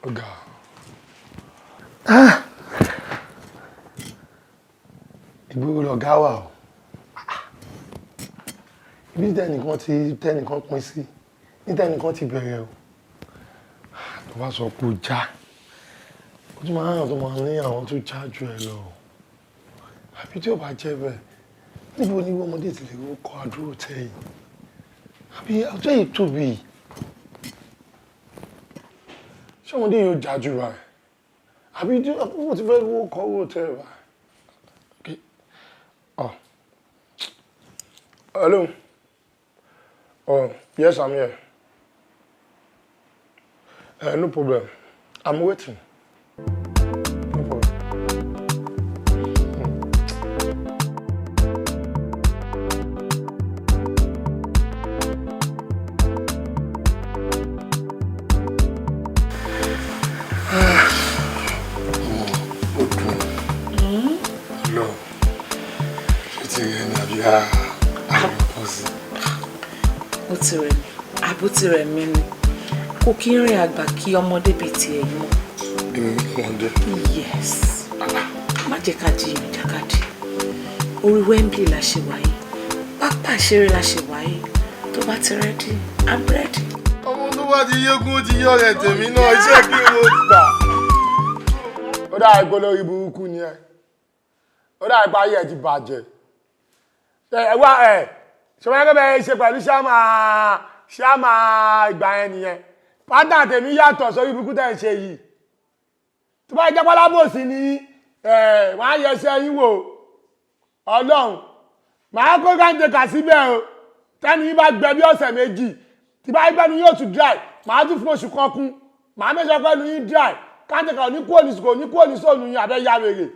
Ọ̀gá. Ìgboro lọ̀gá wà o. Ibi tẹ́nìkan ti tẹ́nìkan pín sí, ní tẹ́nìkan ti bẹ̀rẹ̀ o. Tó bá sọ pé ó já, ó tún máa ń hàn tó máa ní àwọn tó já ju ẹ lọ. Àbí tí ò bá jẹ́ bẹ́ẹ̀, níbo ni ọmọdé ti lè kọ́ àdúró tẹ́ yìí? Àbí ọjọ́ yìí tóbi? Ṣé ọmọdé yóò já jù báyìí? Àbí tí wọ́n ti fẹ́ kọ́ owó tẹ́ ẹ báyìí? Okay. Oh. Hello. Oh, yes, I'm here. No problem. I'm waiting. Bó ti rẹ̀ mí ni. Kò kí ń rìn àgbà kí ọmọdé bíi tiẹ̀ yìí mọ́. Èmi ọmọdé? Yes. Má jẹ́ ká jiyàn jákàdì. Orí Wembley la ṣe wáyé. Pápá ìṣeré la ṣe wáyé. Tó bá ti ready, I'm ready. Ọmọ tó bá ti yégún, ó ti yọ ọ̀rẹ́ tèmi náà, iṣẹ́ kí mo gbà. Ó dà pé lórí burúkú ni ẹ. Ó dà pé ayé ẹ ti bàjẹ́. Ẹ wá, ẹ ṣe wọ́n yẹ kẹ́ ṣe pẹ̀lú ṣáàmà ṣáàmà ìgbà yẹn nìyẹn. Pátá tèmi yàtọ̀ sórí burúkú tẹ̀ ń ṣe yìí. Tó bá jẹ́ pálábòsí ni ẹ, wọ́n á yẹ ẹsẹ̀ yín wò. Ọlọ́run, màá kó káńtẹ̀kà síbẹ̀ o. Tẹ́nu yín bá gbẹ bí ọ̀sẹ̀ 2, tí bá gbẹ́nu yóò tún dry, màá tún fún oṣù kan kún. Màá mẹ́sàn pẹ́nu yín dry. Káńtẹ̀kà ò ní kúrò ní sùkò ní kúrò ní sóònù yín àbẹ́ yá wèrè.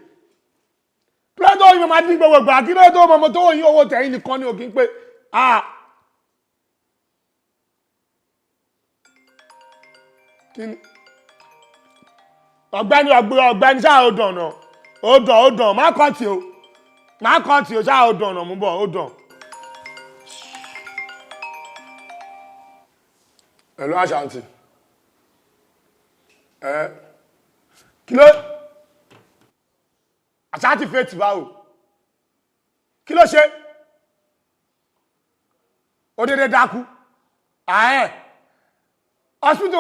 Kílódé yín máa dín gbogbo gbà? Kílódé tó mọ̀mọ́ tó yín owó tẹ̀yìn nìkan ni òkín pé ah. Kíni? Ọ̀gbẹ́ni, ọ̀gbẹ́ni, ṣáà ó dàn náà. Ó dàn, ó dàn, má kàn tí o. Má kàn tí o, ṣáà ó dàn náà, mú bọ̀, ó dàn. Hello, Ashanti. Ẹ kí ló Ashanti fẹ́ tì báwo? Kí ló ṣe? Ó dédé dákú. Ààyè. Hospital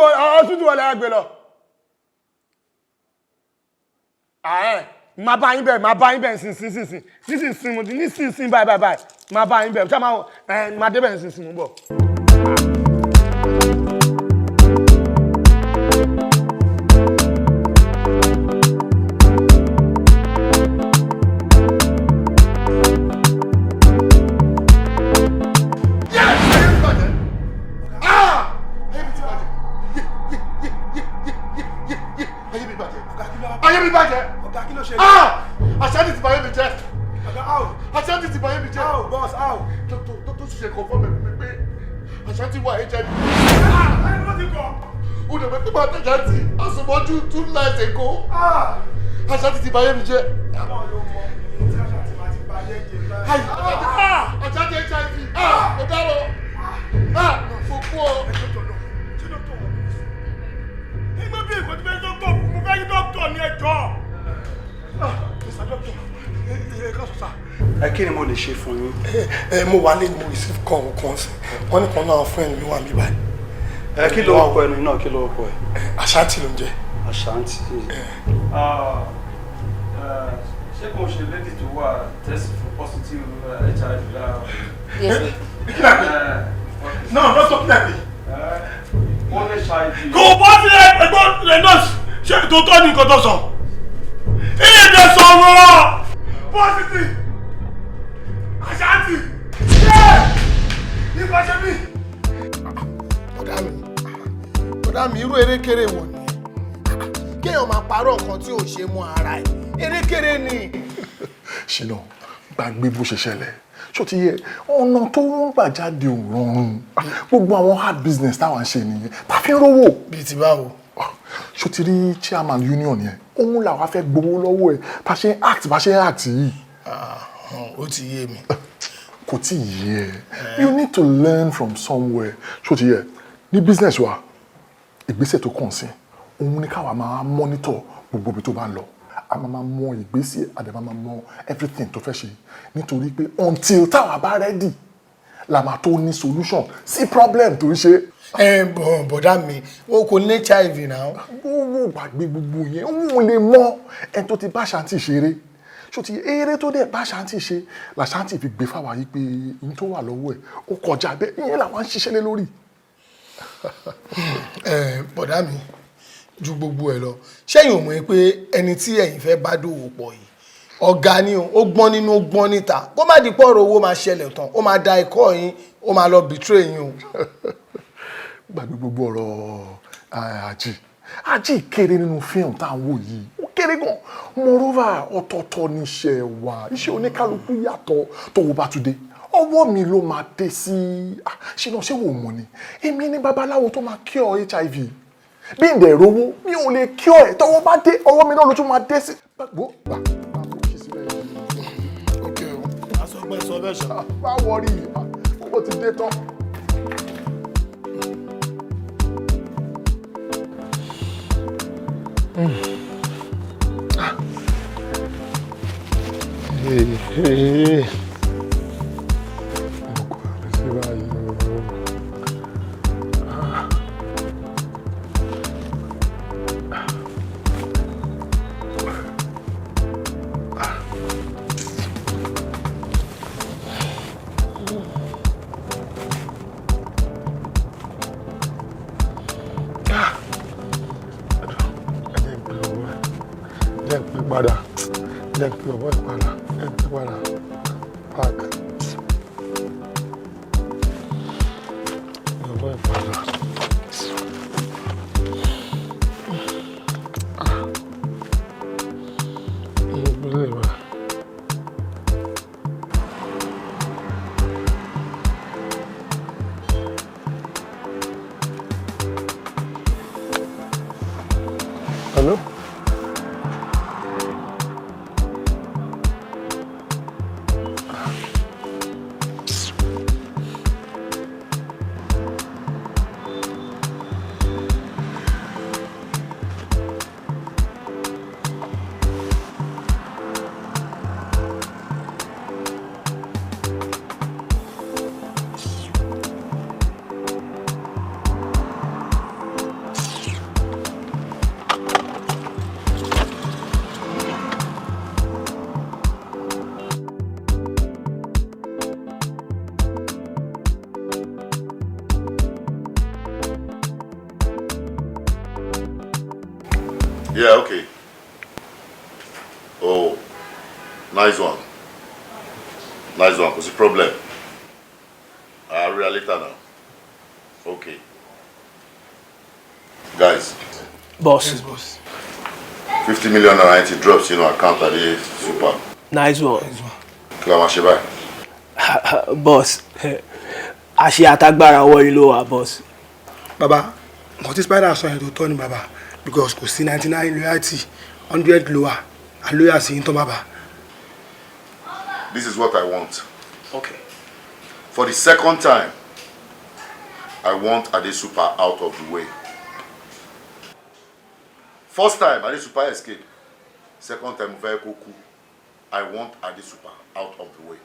wọlé ẹ gbé lọ. Ààyè. Máa bá yín bẹ̀, máa bá yín bẹ̀ nísinsìnyí, nísinsìnyí, mo ti nísinsìnyí, báyìí báyìí báyìí. Máa bá yín bẹ̀, ṣá máa ẹ máa débẹ̀ nísinsìnyí, mo ń bọ̀. Ayé mi bàjẹ́. Ah! Ashanti ti bàyé mi jẹ́. Ashanti ti bàyé mi jẹ́. How, boss, how? Doctor ṣiṣẹ́ confirm ẹ̀ fún mi pé Ashanti wà HIV. Ó dẹ̀ pé máa tẹ̀jà tí àsomọ́jú 2 nights ago. Ashanti ti bàyé mi jẹ́. Ashanti HIV. Ó dárò. Mo kú ọ. Ẹgbẹ́ bí èkó ti fẹ́ dọ́kítọ̀, mo fẹ́ rí dọ́kítọ̀ ní ẹjọ́. Mr. Doctor, ẹ ká sọ sá. Ẹ kí ni mo lè ṣe fún yín? Ẹ mo wà lé ní, mo receive call kan sí wọn ní kan náà friend mi wà mí báyìí. Ẹ kí ló kọ ẹni náà? Kí ló kọ ẹ? Ashanti ló ń jẹ. Ashanti. Ṣé kò ń ṣe lady tó wà test for positive HIV lára? Yes. Kí ló pè? No, doctor, kí ló pè? Ó ní HIV. Kò bọ́ sílẹ̀ ẹgbọ́n ẹ̀ nọ́ọ̀sì, ṣé tòótọ́ ni nǹkan tó sọ? Ilé ìdè sọ̀rọ̀ positive Ashanti ṣé nípa ṣe mí. Ọ̀dà mi, ọ̀dà mi, irú erékeré wo ni kéèyàn máa parọ́ nǹkan tí ò ṣe mú ara ẹ̀? Erékeré ni. Ṣìnà, gbàgbé bó ṣe ṣẹlẹ̀. Ṣó ti yẹ ọ̀nà tó ń gbà jáde ò rọrùn? Gbogbo àwọn hard business táwọn ń ṣe nìyẹn tá a fi ń rówó. Bíi ti báwo? Ṣó ti rí chairman union yẹn? Òun làwa fẹ́ gbowó lọ́wọ́ ẹ̀ bá ṣe ń act, bá ṣe ń act yìí. Ó ti yé mi. Kò tí ì yé ẹ. You need to learn from somewhere. Ṣó ti yẹ ní business wa, ìgbésẹ̀ tó kàn sí òun ni káwa máa monitor gbogbo ibi tó bá ń lọ. A máa máa mọ ìgbésẹ̀, a dẹ̀ máa máa mọ everything tó fẹ́ ṣe, nítorí pé until táwa bá ready la máa tó ní solution sí problem tó ń ṣe. Ẹ bọ̀, bọ̀dá mi, o kò ní HIV náà. Owó, gbàgbé gbogbo yẹn. Òun lè mọ ẹni tó ti bá Ashanti ṣeré. Ṣó ti eré tó dẹ̀ bá Ashanti ṣe làṣántì fi gbé fáwa yìí pé n tó wà lọ́wọ́ ẹ̀ ó kọjá bẹ́ẹ̀. Ìyẹn làwọn ń ṣiṣẹ́ lé lórí. Ẹ bọ̀dá mi, ju gbogbo ẹ lọ, ṣẹ́yìn ò mọ̀ pé ẹni tí ẹ̀yin fẹ́ bá dòwò pọ̀ yìí, ọ̀gá ni o? Ó gbọ́n nínú, ó gbọ́n níta. Kó má di pọ̀rọ̀ owó máa ṣẹlẹ̀ tán, ó máa da ikọ́ yín, ó máa lọ betray yín o. Gbàgbé gbogbo ọ̀rọ̀ àjì. Àjì kéré nínú fíìmù tá à ń wò yìí, ó kéré gan. Moreover, ọ̀tọ̀ọ̀tọ̀ ní iṣẹ́ wa, iṣẹ́ oníkálukú yàtọ̀. Tówó bá tún dé, ọwọ́ mi ló máa dé sí. Ṣé náà ṣé wò mọ̀ ni èmi ní babaláwo tó máa cure HIV? Bí ǹdẹ̀ rówó, mi ò lè cure ẹ̀. Tọwọ́ bá dé, ọwọ́ mi náà ló tún máa dé sí. Gbàgbó gbà. Asọgbẹ́ sọ bẹ́ẹ̀ ṣá. Má worry, owó ti dé tán. Hey, hey. Mo kọ́ àmì sí báyìí o. Ah. Jẹ́ n pè ọ̀bọ ẹ̀. Jẹ́ n pè padà. Jẹ́ n pè ọ̀bọ ẹ̀ padà. Jẹ́ n pè padà. Park. Pè ọ̀bọ ẹ̀ padà. Ah. Mo gbélé wa. Hello? Yeah, okay. Oh, nice one. Nice one. What's the problem? I'll read later now. Okay. Guys, Boss. Yes, boss. 50 million naira ti drop sínú account Ade Super. Nice one. Kí la máa ṣe báyìí? Boss, àṣẹ àtagbára ọwọ́ yìí ló wà, boss. Bàbá, nǹkan tí Spider sọ yẹn tó tọ́ ni, bàbá, because kò sí 99 loyalty, 100 lower and loyal sí yín tán, bàbá. This is what I want. Okay. For the second time, I want Ade Super out of the way. First time, Ade Super escape. Second time, mo fẹ́ kó kú. I want Ade Super out of the way.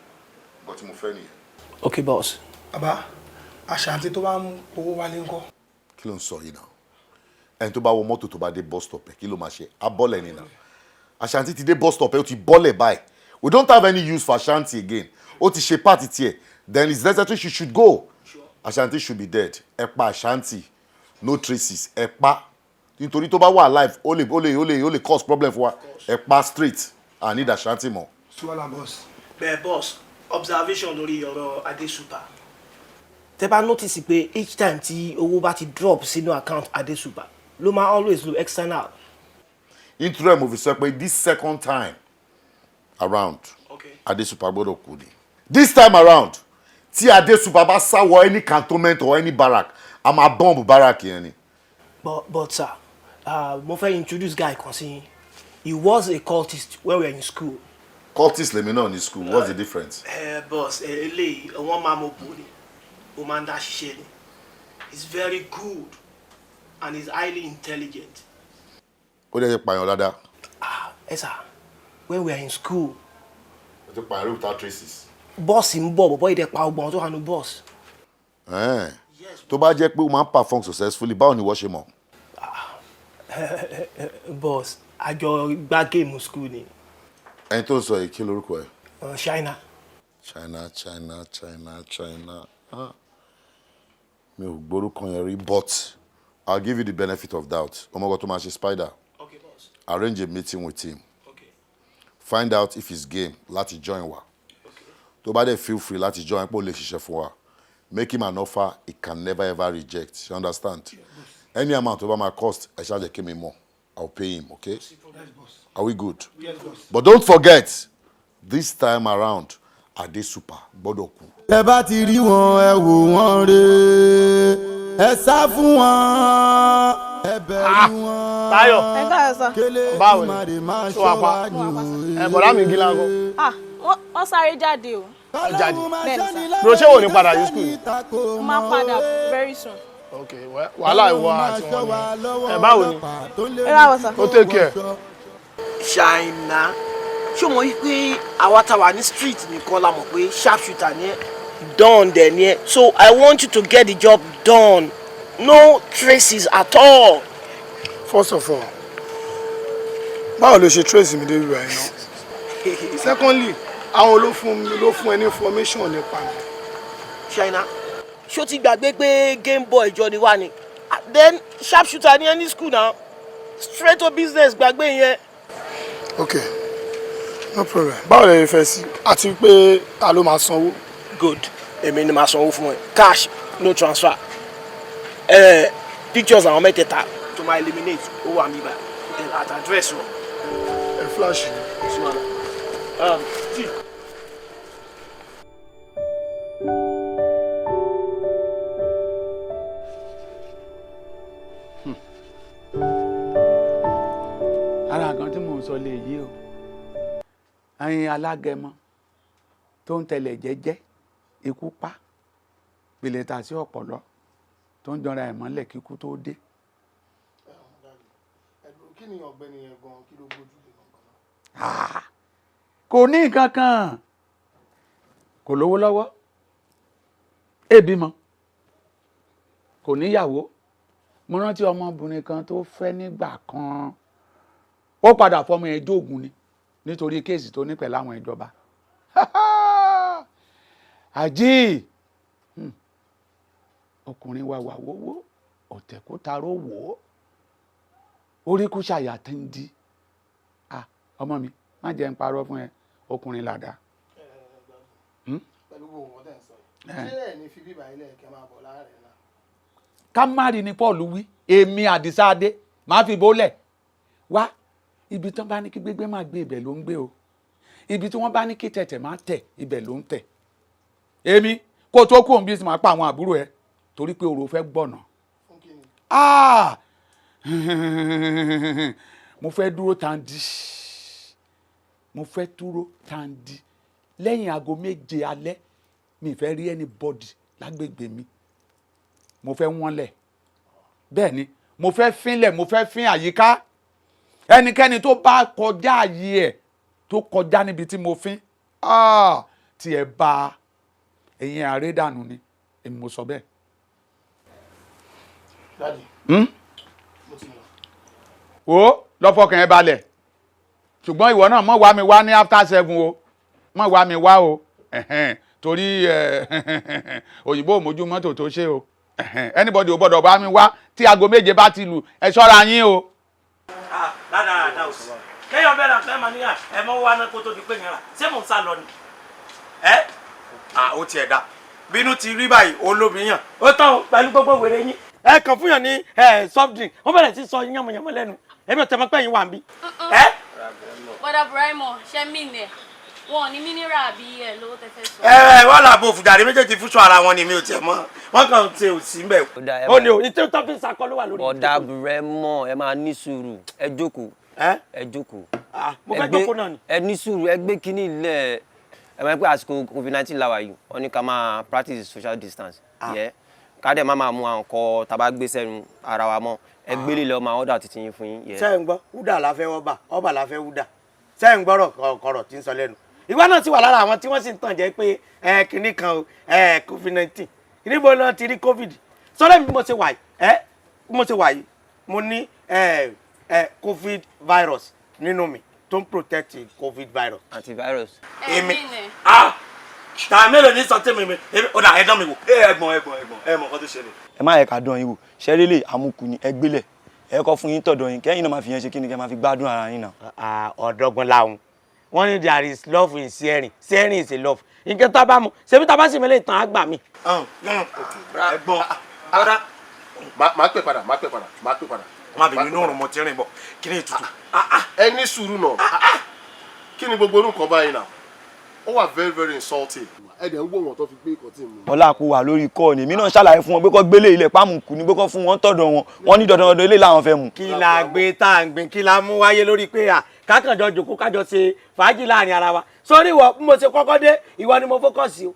Nǹkan tí mo fẹ́ nìyẹn. Okay, boss. Bàbá, Àṣàntí tó bá ń owó wálé ńkọ́? Kí ló ń sọ yìí náà? Ẹni tó bá wọ mọ́tò tó bá dé bus stop ẹ̀, kí ló máa ṣe? Á bọ́lẹ̀ ni náà. Ashanti ti dé bus stop ẹ̀, ó ti bọ́lẹ̀ báyìí. We don't have any use for Ashanti again. Ó ti ṣe part tiẹ̀. Then it's necessary she should go. Ashanti should be dead. Ẹ pa Ashanti. No traces. Ẹ pa. Nítorí tó bá wà alive, ó lè cause problem fún wa. Ẹ pa straight. I need Ashanti mọ́. Suwala, boss. Bẹ́ẹ̀, boss, observation lórí ọ̀rọ̀ Ade Super. Tẹ́ bá notice pé each time tí owó bá ti drop sínú account Ade Super, ló máa always lo external. Nítorí ẹ̀ mo fi sọ pé this second time around, okay, Ade Super gbọ́dọ̀ kú ni. This time around, tí Ade Super bá sá wọ any cantonment or any barrack, a máa bomb barrack yẹn ni. But sir, mo fẹ́ introduce guy kan sí yín. He was a cultist when we were in school. Cultist lèmi náà ní school. What's the difference? Boss, eléyìí wọ́n máa mọ bò ni, ó máa ń dá ṣiṣẹ́ ni. He's very good and he's highly intelligent. Ó dẹ̀ ti pààyàn dáadáa. Ẹ sir, when we were in school, Ó ti pààyàn rí without traces. Bọ́ọ̀sì ń bọ̀, bọ̀bọ́ ìdẹ̀ pa ọgbọ̀n tó wà ní bọ́ọ̀sì. Ẹ̀ẹ́n. Tó bá jẹ́ pé ó máa ń perform successfully, báwo ni wọ́n ṣe mọ̀? Boss, àjọ gbá game school ni. Ẹni tó ń sọ yìí, kí lorúkọ ẹ̀? China. China, China, China, China. Ah. Mi ò gbórúkọ yẹn rí, but I'll give you the benefit of doubt. Ọmọ kan tó máa ṣe, Spider. Okay, boss. Arrange a meeting with him. Find out if he's game láti join wa. Tó bá dẹ̀ feel free láti join, pé ó lè ṣiṣẹ́ fún wa, make him an offer he can never ever reject. You understand? Any amount tó bá máa cost, ẹ ṣáà jẹ́ kí mi mọ̀. I'll pay him, okay? Are we good? Yes, boss. But don't forget, this time around, Ade Super gbọ́dọ̀ kú. Tẹ bá ti rí wọn, ẹ wò wọ́n rè, ẹ sá fún wọn, ẹ bẹ̀rù wọn. Táyọ̀. Ẹ káàárọ̀ sir. Kélé Báwo ni? ìmàdé máa Ṣé wàá ṣọ́ pa? wa ní òye. Ẹ bọ̀dá mi gíga ńkọ́? Ah, wọ́n sáré jáde o. Ó jáde. Bẹ́ẹ̀ni sir. Bro, ṣé wò ní padà yìí school ni? Mo máa padà very soon. Ok, wàhálà ìwọ àti wọn ni. Ẹ báwo ni? Ẹ ra wọ sà. Ó take care. Ṣáínà, ṣé o mọ̀ wípé àwa tá wà ní street nìkan la mọ̀ pé sharp shooter ni ẹ́, done dẹ̀ ni ẹ́? So I want you to get the job done, no traces at all. First of all, báwo ló ṣe trace mi débi báyìí náà? Secondly, àwọn ló fún mi, ló fún ẹ ní information nípa mi? Ṣáínà, ṣó ti gbàgbé pé game boy jọ ni wá ni? Ah, then sharp shooter ni ẹ ní school now. Straight to business, gbàgbé yẹn. Ok, no problem. Báwo lè fẹ́ sí, àti pé ta ló máa sanwó? Good, èmi ni màá sanwó fún ẹ, cash, no transfer. Pictures àwọn mẹ́tẹ̀ẹ̀ta tó máa eliminate ó wà níbà, then at address wọn. Ẹ flash. Tí. Ara nǹkan tí mò ń sọ lè yí o. Ẹyin alágẹmọ tó ń tẹlẹ̀ jẹ́jẹ́, ikú pa gbèlè tà sí ọ̀pọ̀lọ́ tó ń jọra ẹ̀ mọ́lẹ̀ kíkú tó dé. Kí ni ọ̀gbẹ́ni yẹn gan, kí ló gbójú lé gan? Ah, kò ní nǹkan kan, kò lówó lọ́wọ́, èbí mọ́, kò níyàwó. Mo rántí ọmọbìnrin kan tó fẹ́ nígbà kan, ó padà fọmọ ẹ̀ jóògùn ni nítorí case tó ní pẹ̀lú àwọn ìjọba. Àjí ọkùnrin wa wà wówó ọ̀tẹ̀ kó taró wò ó, orí kú ṣàyà tí ń di. Ah, ọmọ mi, má jẹ́ ń parọ́ fún ẹ, ọkùnrin làdá. Pẹ̀lú gbogbo nǹkan tẹ̀ ń sọ yìí, ṣé ẹ̀ ní fi bíbá ilẹ̀ kẹ́ máa bọ̀ láàrin náà? Ká má rí ni Paul wí. Èmi Àdìsá Adé máa fi bólẹ̀ wá. Ibi tí wọ́n bá ní kí gbégbé máa gbé, ibẹ̀ ló ń gbé o. Ibi tí wọ́n bá ní kí tẹ̀tẹ̀ máa tẹ̀, ibẹ̀ ló ń tẹ̀. Èmi kó tó kú òun bí máa pa àwọn àbúrò ẹ torí pé orò fẹ́ gbọ̀nà. Ah, mo fẹ́ dúró tandi, mo fẹ́ dúró tandi lẹ́yìn aago 7 alẹ́. Mi fẹ́ rí anybody lágbègbè mi. Mo fẹ́ wọ́n lẹ̀, bẹ́ẹ̀ ni mo fẹ́ fínlẹ̀, mo fẹ́ fín àyíká. Ẹnikẹ́ni tó bá kọjá àyè ẹ̀, tó kọjá níbi tí mo fín, ah, tí ẹ bá ẹ̀yin àrédànù ni, èmi mo sọ bẹ́ẹ̀. Daddy, Hmm? mo ti lọ. Wo, lọ́fọkàn ẹ balẹ̀, ṣùgbọ́n ìwọ náà mọ̀ wá mi wá ní after 7 o, mọ̀ wá mi wá o. Ẹ̀hẹ́n, torí òyìnbó ò mójú mọ́tò tó ṣe o. Ẹ̀hẹ́n, anybody ò gbọ́dọ̀ bá mi wá tí aago 7 bá ti lù. Ẹ ṣọ́ra yín o. Ládàáda ò sí kéèyàn bẹ̀rẹ̀ àfẹ́ máa níyà ẹ mọ́ wá náà kó tó di pé yẹn rà. Ṣé mò ń sá lọ ni? Ẹ à ó tiẹ̀ da bínú ti rí báyìí, olómi yàn ó tán o, pẹ̀lú gbogbo wèrè yín. Ẹ kàn fún yàn ní ẹ soft drink, wọ́n bẹ̀rẹ̀ sí sọ yánmọ̀yánmọ̀ lẹ́nu. Èmi ò tẹ́ mọ́ pé yín wà ń bí. Ẹ Bọ́dà Buraimo, ṣe mí nẹ̀ wọn ò ní mineral àbí ẹ lówó tẹ fẹ́ sọ. Ẹ ẹ wọ́n là bó fùjàre méjèèjì fúnṣọ ara wọn ni. Mi ò tiẹ̀ mọ̀, wọ́n kàn ti ò sí mbẹ̀. Ó ní o ìtẹ́ tó fi ń sakọ ló wà lórí. Bọ̀dà Buraimo, ẹ máa ní sùúrù, ẹ jókòó, ẹ jókòó. Mo fẹ́ jókòó náà ni. Ẹ ní sùúrù, ẹ gbé kínní ilẹ̀. Ẹ máa ń pẹ́ àsìkò COVID-19 la wà yìí, wọ́n ní ká máa practice social distance. Yẹ ká dẹ̀ má máa mú àwọn nǹkan tá a bá gbé sẹ́nu ara wa mọ́. Ẹ gbélé lọ, máa order títí yín fún yín. Yẹ. Ṣé ń gbọ́ wúdà la fẹ́ wọ́bà, ọba la fẹ́ wúdà. Ṣé ń gbọ́rọ̀ kọ̀rọ̀ tí ń sọ lẹ́nu? Ìwọ náà sì wà lára àwọn tí wọ́n sì ń tàn jẹ́ pé ẹ kinní kan o, ẹ COVID-19 níbo náà ti rí covid sọ́dọ̀ mi. Bí mo ṣe wà yìí, ẹ bí mo ṣe wà yìí, mo ní ẹ ẹ covid virus nínú mi tó ń protect covid virus. Antivirus. Èmi ah, tàà mélòó ní sọ tèmi mi èmi ó dà, ẹ dán mi wò. Ẹ ẹ̀gbọ́n, ẹ̀gbọ́n, ẹ̀gbọ́n, ẹ mọ̀ nǹkan tó ṣẹlẹ̀. Ẹ má yẹ ká dán yín wò ṣẹlẹ lè àmukù ni. Ẹ gbélẹ̀, ẹ kọ́ fún yín tọ̀dọ̀ yín, kẹ́yìn náà máa fi yẹn ṣe kí ni, kẹ́ máa fi gbádùn ara yín náà. Ọ̀dọ́gbọ́n làwọn wọ́n ní there is love in sharing, sharing is a love. Nǹkan tá a bá mu ṣebí tá a bá sì mẹ́lẹ̀ tán á gbà mí. Ẹ̀gbọ́n. Ọ̀dà. Máa pè padà, máa pè padà, máa pè padà. Má bínú, inú òrùn mo ti rìn bọ̀, kí ni ètùtù. Ẹ ní sùúrù náà, kí ni gbogbo orúkọ báyìí náà? Ó wà very very insulting. Ẹ dẹ̀ ń wò wọ́n tó fi gbé ìkọ́ tí mu. Ọlá kó wà lórí kọ́ ni èmi náà ṣàlàyé fún wọn pé kọ́ gbélé ilẹ̀ pámùkù ni, pé kọ́ fún wọn tọ̀dọ̀ wọn. Wọn ní dandan dandan ilé làwọn fẹ́ mu. Kí la gbé tá à ń gbìn, kí la mú wáyé lórí pé à kákànjọ jòkó, kájọ ṣe fàájì láàrin ara wa? Sórí ìwọ, bí mo ṣe kọ́kọ́ dé, ìwọ ni mo focus o.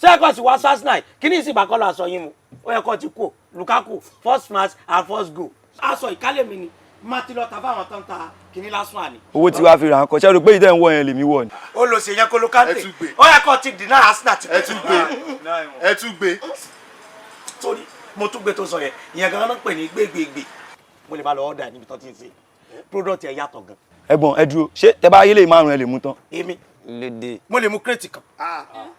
Ṣé ẹ̀kọ́ sì wá sars nine kí ní ìsìnbà kọ́ lọ aṣọ yín mu. Ó yẹ kó ti kú. Lukaku, first match and first goal. Aṣọ ìkálẹ̀ mi ni má ti lọ ta fáwọn tó ń ta kìnní lásán àní. Owó tí wàá fi rà ń kọ, ṣé o rò pé ìtẹ̀ ń wọ̀ yẹn lèmi wọ̀ ni? Ó lọ sí yẹn kó Kante. Ó yẹ kó ti deny Arsenal ti. Ẹ tún gbé, ẹ tún gbé. Sórí mo tún gbé tó sọ yẹn, ìyẹn gan-an ń pè ní gbégbégbé. Mo lè máa lọ ọ̀dà níbi tó ti ń ṣe product ẹ̀ yàtọ̀ gan. Ẹ̀gbọ́n, ẹ dúró, ṣé tẹ bá yélé márùn ẹ lè mú tán? Èmi Lédè. Mo lè mú crate kan.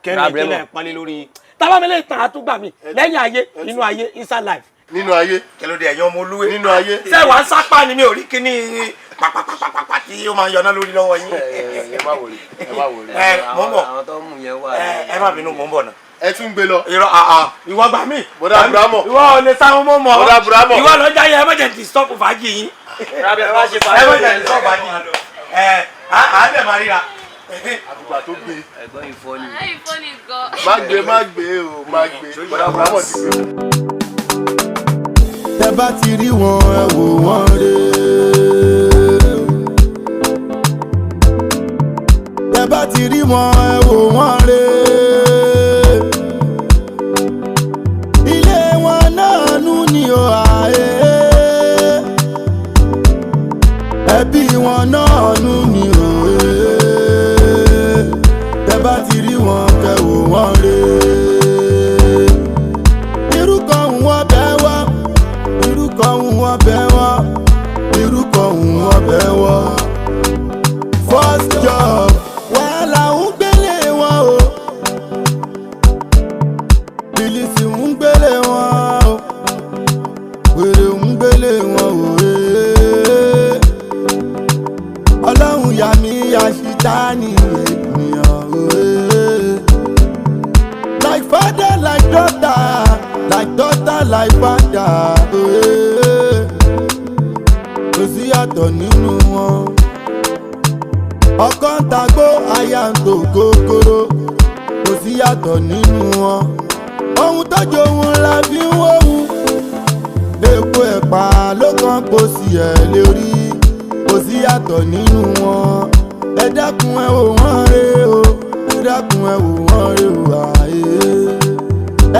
Kẹrin Ra Bremo. kílẹ̀ pọ́nlé lórí tábà mi lè tàn àtúgbà mi lẹ́yìn ayé, inú ayé, inside life. Nínú ayé. Kẹlódé ẹ̀yin ọmọ olúwe. Nínú ayé. Ṣé wàá sápá ni mi ò rí kíní pàpàpàpàpà tí ó máa ń yọná lórí lọ́wọ́ yín? Ẹ má wọlé, ẹ má wọlé. Ẹ mò ń bọ̀. Àwọn tó mú yẹn wà. Ẹ má bínú, mò ń bọ̀ náà. Ẹ tún gbé lọ. Irọ́ àà, ìwọ gbà mí. Bọ̀dá Abrahamu. Ìwọ ò lè sáwọn mọ́ mọ́. Bọ̀dá Abrahamu. Ìwọ lọ jáyé, ẹ má jẹ́ disturb fàájì yín. Ẹ má jẹ́ disturb fàájì yín. Ẹ à ń bẹ̀ máa ríra. Àbùgbà tó gbé. Ẹ̀gbọ́n yìí fọ́ ni. Ayé fọ́nì gan. Má gbé, má gbé o, má gbé. Bọ̀dá Abrahamu ti gbé. Tẹ bá ti rí wọn, ẹ wò wọ́n rè. Tẹ bá ti rí wọn, ẹ wò wọ́n rè. Ilé wọn náà nú ni o àyè. Ẹbí wọn náà nú ni o tẹ bá ti rí wọn, kẹ wò wọ́n rè. Irú kan ń wọ́n bẹ́ wá, irú kan ń wọ́n bẹ́ wá, irú kan ń wọ́n bẹ́ wá. First job, wàhálà ń gbélé wọn o, bìlìsì ń gbélé wọn o, wèrè ń gbélé wọn o ee. Ọlọ́run yà mí àṣìtáni ènìyàn o ee. Like father, like daughter, like daughter, like father ee. Kò sí yàtọ̀ nínú wọn. Ọkọ ń tagbó, aya ń tò kókóró. Kò sí yàtọ̀ nínú wọn. Ohun tọ́jú ohun la fi ń wóhun. Èpo ẹ̀pà ló kàn kó sí ẹ̀ lórí. Kò sí yàtọ̀ nínú wọn. Ẹ dákun, ẹ wò wọ́n rè o. Ẹ dákun, ẹ wò wọ́n rè o àyè.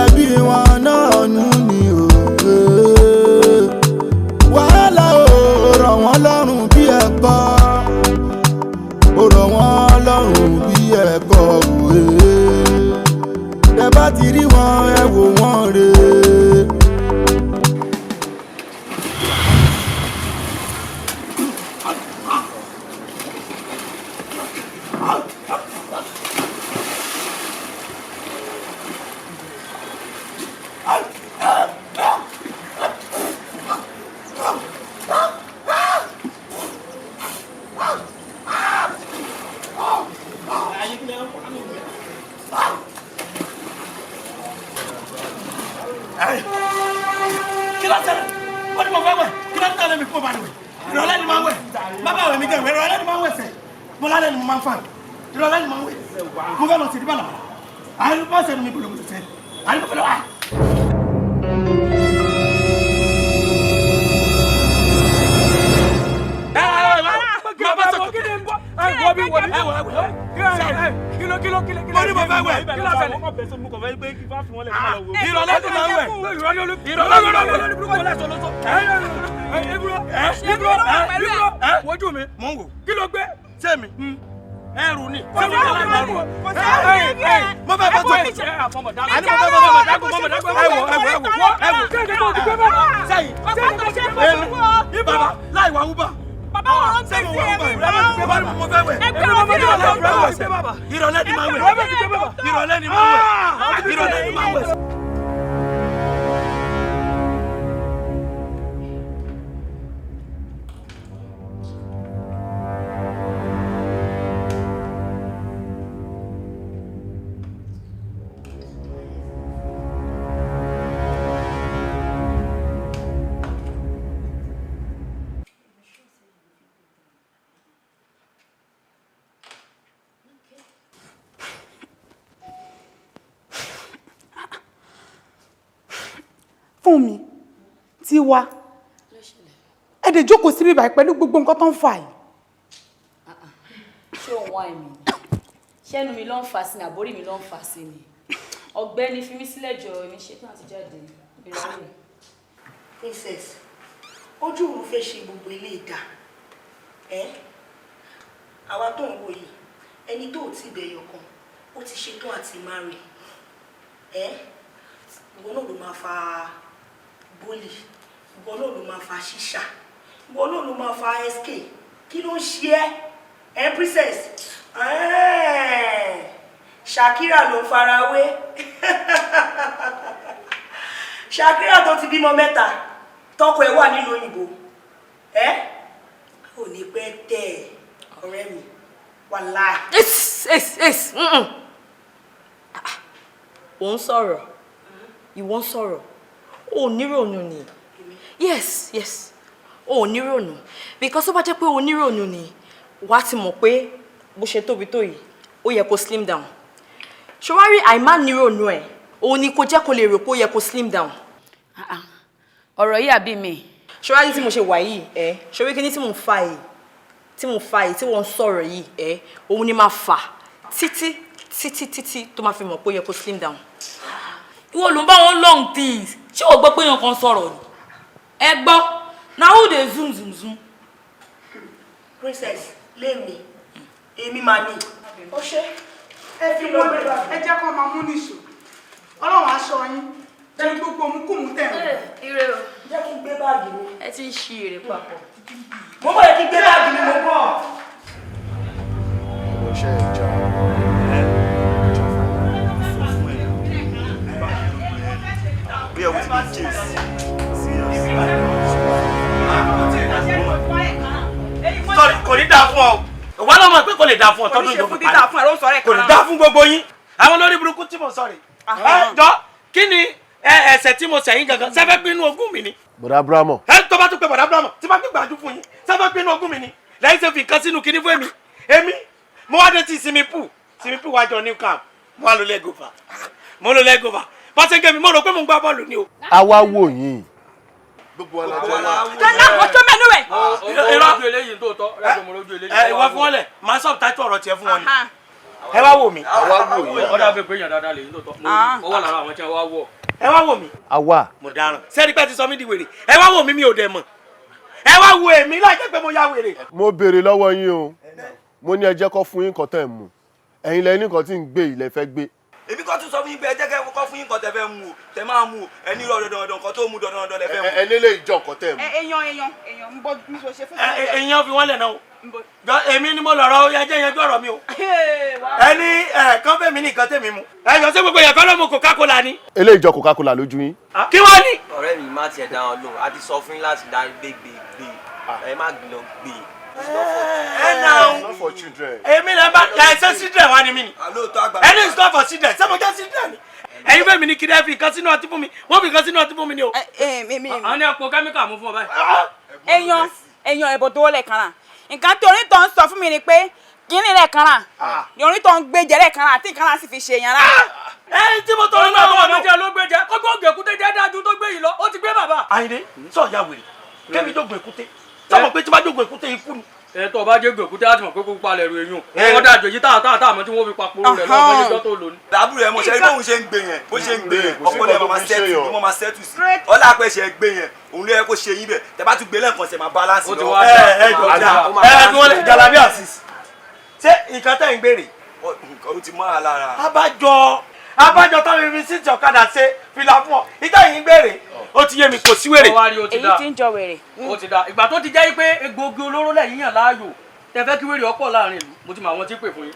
Ẹbí wọn náà nù ní o. Wàhálà ò rọ̀ wọ́n lọ́rùn bí ẹ̀kọ́, ó rọ̀ wọ́n lọ́rùn bí ẹ̀kọ́ òwe. Tẹ bá ti rí wọn, ẹ wò wọ́n rè. Kí ló ṣẹlẹ̀? Ó ní mo fẹ́ wẹ̀. Kí ló ń tẹ̀lé mi kó ba ni wẹ̀? Ìrọ̀lẹ́ ni máa ń wẹ̀. Bàbá wẹ̀ mi jẹ́ ìwẹ̀. Ìrọ̀lẹ́ ni máa ń wẹ̀ sẹ̀. Mo lálẹ́ ni mo máa ń fà. Ìrọ̀lẹ́ ni máa ń wẹ̀. Mo fẹ́ lọ sí ìdíbà làbàlà. Àyè bá sẹ́nu mi bòlòbòlò sẹ́. Àyè mo fẹ́ lọ wá. Mo ní mo fẹ́ wẹ̀. Ìrọ̀lẹ́ ni máa ń wẹ̀. Ìrọ̀lẹ́ ni máa ń wẹ̀. Wojú mi. Mò ń wò. Kí ló gbé? Sẹ́mi. Ẹrù ni. Kò sí ẹrù lẹ́rù. Kò sí ẹrù lẹ́rù. Mo fẹ́ bọ́ tó. Àní mo fẹ́ bọ́ tó. Ẹ wò, ẹ wò, ẹ wò, ẹ wò. Sẹ́yìn. Èmi. Bàbá láì wá wúbà. Bàbá wọn ń Sẹ́mi tẹ̀sí wá ẹ̀mí wúbà. Ìrọ̀lẹ́ ni mo fẹ́ wẹ̀. Ìrọ̀lẹ́ ni máa wẹ̀. Ìrọ̀lẹ́ ni máa wẹ̀. Ìrọ̀lẹ́ ni máa wẹ̀. Fún mi tiwa, ẹ dẹ̀ jókòó síbí báyìí pẹ̀lú gbogbo nǹkan tó ń fà yìí. Ṣé òun wá èmi ni? Ṣẹ́nu mi ló ń fà sí ni, àbórí mi ló ń fà sí ni? Ọ̀gbẹ́ni, fi mí sílẹ̀ jọ, èmi ṣetán àti jáde. Princess, ojú òun fẹ́ ṣe gbogbo ilé ìdá ẹ́. Àwa tó ń wò yìí, ẹni tó ò tí bẹ̀yọ̀ kan ó ti ṣetán àti marry ẹ́. Ìwọ náà ló máa fa bólì, ìwọ náà ló máa fa ṣíṣà, ìwọ náà ló máa fa sk. Kí ló ń ṣe ẹ́ ẹ́, princess? Shakira ló ń farawé. Shakira tó ti bímọ mẹ́ta, tọkọ ẹ̀ wà nílùú òyìnbó ẹ, ò ní pẹ́ tẹ̀ ẹ́, ọ̀rẹ́ mi, wàláì. Es es es. Ò ń sọ̀rọ̀, ìwọ ń sọ̀rọ̀, ò nírònú ni. Yes, ò nírònú, because ó bá jẹ́ pé ò nírònú ni, wàá ti mọ̀ pé bó ṣe tóbi tó yìí, ó yẹ kó slim down. Ṣọwárí àìmá nírònú ẹ̀, òun ni kò jẹ́ kó lè rò pé ó yẹ kó slim down. Ọ̀rọ̀ yìí àbí mi. Ṣọwárí tí mo ṣe wà yìí ẹ, ṣọwárí kí ni tí mò ń fa yìí, tí mo fa yìí, tí wọ́n ń sọ̀rọ̀ yìí ẹ, òun ni máa fà títí títí títí tó máa fi mọ̀ pé ó yẹ kó slim down. Ìwọ ló ń bá wọn long things. Ṣé o gbọ́ pé èèyàn kan sọ̀rọ̀ ni? Ẹ gbọ́, na who dey zoom zoom zoom? Princess, lémi èmi máa ní. Ó ṣe ẹ fi wọn lẹ, ẹ jẹ́ kó máa mú nìṣó. Ọlọ́run aṣọ yín pẹ̀lú gbogbo òmùkùmù tẹ̀ ń. Ire o. Jẹ́ kí n gbé báàgì mi. Ẹ ti ń ṣí èrè papọ̀. Mo bọ̀, yẹ kí n gbé báàgì mi, mo bọ̀. Ọ̀rọ̀ iṣẹ́ ìjà. Bí ẹ wo ti di chase. Sorry, kò ní dáa fún ọ. Ìwọ náà mọ̀ pé kò lè dáa fún ọ tọdún Oníṣe yìí. fún dídá fún ẹ ló ń sọ rẹ. Kò ní dáa fún gbogbo yín. Àwọn olórí burúkú tí mo sọ rè. Ẹ jọ, kí ni ẹ̀ṣẹ̀ tí mo ṣẹ̀yìn gangan? Sẹ́fẹ́ pinnu ogún mi ni? Bọ̀dá Abrahamu. Ẹ tó bá tún pé bọ̀dá Abrahamu tí bá gbàjú fún yín, sẹ́fẹ́ pinnu ogún mi ni? Lẹ́yìn ṣe fi nǹkan sínú kinní fún èmi. Èmi mo wá dé tí swimming pool, swimming pool wájọ new camp, mo wá lo lẹ́gọ̀fà, mo lo lẹ́gọ̀fà pàṣẹ mi, mo rò pé mo ń gbá bọ́ọ̀lù ni o. Àwa wò yín. Gbogbo wa la jẹ́ wa. Tọ́lá ọjọ́ mẹ́nu rẹ̀. Irọ́. Lójú eléyìí tó tọ́ rẹ̀ mo lójú eléyìí. Ẹ ìwọ fún wọn lẹ, màá sọ tájú ọ̀rọ̀ tiẹ̀ fún wọn ni. Ẹ wá wò mí. Àwa wò yín. Ọ̀dà bẹ̀ pé èèyàn dáadáa lèyí tó tọ́, mo wà lára àwọn tí wọ́n wá wọ̀. Ẹ wá wò mí. Àwa. Mo dáràn. Sẹ́ni pẹ́ ti sọ mí di wèrè. Ẹ wá wò mí, mi ò dẹ̀ mọ̀. Ẹ wá wo èmi láì jẹ́ pé mo ya wèrè. Mo béèrè lọ́wọ́ yín o, mo ní ẹ jẹ́ kó fún yín nǹkan tẹ́ ẹ̀ mú. Ẹ̀yin lẹ ní nǹkan tí ń gbé ilẹ̀ fẹ́ gbé. Èmi kọ́ tún sọ fún yín pé ẹ jẹ́ kẹ́ kọ́ fún yín nǹkan tẹ́ fẹ́ mu o, tẹ́ máa mu o. Ẹ ní irọ́, dandan dandan, nǹkan tó mu dandan dandan lẹ fẹ́ mu. Ẹ nílé ìjọ nǹkan tẹ́ ẹ̀ mú. Èèyàn, èèyàn, èèyàn ń bọ mi sọ ṣe fún mi. Èèyàn fi wọ́n lẹ̀ náà o. Jọ, èmi ni mo lọ̀rọ̀ o, ẹ jẹ́ yanjú ọ̀rọ̀ mi o. Ẹni ẹ kán fẹ́ mi ní nǹkan tẹ̀mí mu. Ẹ yọ sí gbogbo yẹn kọ́ ló mu Coca-Cola ni. Eléyìí jọ Coca-Cola lójú yín. Kí wá ní. Ọ̀rẹ́ mi, má tiẹ̀ dá wọn lóhùn. A ti sọ fún yín láti dá gbé gbé gbé, ẹ má lọ gbé. Ẹ nà It's not for children. Èmi lè bá ẹ ṣe children wa ni mí ni. Ẹni it's not for children, ṣé mo jẹ́ children ni? Ẹ̀yin fẹ́ mi ní kí ẹ fi nǹkan sínú ọtí fún mi, wọ́n fi nǹkan sínú ọtí fún mi ni o. Àwọn ní àpò kẹ́míkà mú fún ọ báyìí. Èèyàn, èèyàn, ẹ̀bùn tó wọlé kan náà, nǹkan tí onítọ̀ ń sọ fún mi ni pé kínní rẹ̀ kan náà ni onítọ̀ ń gbé jẹ lẹ́ẹ̀kan náà, àti nǹkan náà sì fi ṣe yẹn náà. Ẹ tí mo tọrọ náà wọ́n mi jẹ́ ló gbé jẹ́ kókó ògèkúté jẹ́ dájú tó gbé yìí lọ, ó ti gbé bàbá. Àyìndé, sọ ya wèrè kẹ́mi dógun èkúté, sọmọ pé tí bá dógun èkúté ikú ni. Ẹ tó o bá jẹ́ gbèkúté á ti mọ̀ pé kó palẹ̀ ru eyín o, wọ́n dájú èyí táà táà táà mọ́ tí wọ́n fi pa poró rẹ̀ lọ́wọ́ ẹjọ́ tó lò ní. Àbúrò ẹ mọ̀ ṣe bóun ṣe ń gbé yẹn, bó ṣe ń gbé yẹn, ọpọlọ ẹ máa ṣẹ́tù ló máa ṣẹ́tù sí. Ọlá àpẹṣẹ gbé yẹn, òun ló yẹ kó ṣe yín bẹ̀. Tẹ bá tún gbé lẹ́ẹ̀kan ṣe máa balance Ó ti lọ. wá Ẹ ẹ jọ já ẹ fi wọn lẹ Jalabi Azeez, ṣé nǹkan tẹ́ ń gbèrè. Nǹkan ó ti mọ́ ara lára. Abájọ, abájọ táwọn ibi sí ti ọ̀kadà ṣe fìlà fún ọ, ìtẹ́ yìí ń gbèrè, ó ti yé mi, kò sí wèrè. Ó wá rí, ó ti Èyí dáa. tí ń jọ wèrè. Ó ti da ìgbà tó ti jẹ́ pé egbòogi olóró lẹ́yìn yàn láàyò, tẹ fẹ́ kí wèrè ọ̀pọ̀ láàrin ìlú. Mo ti mọ àwọn tí ń pè fún yín.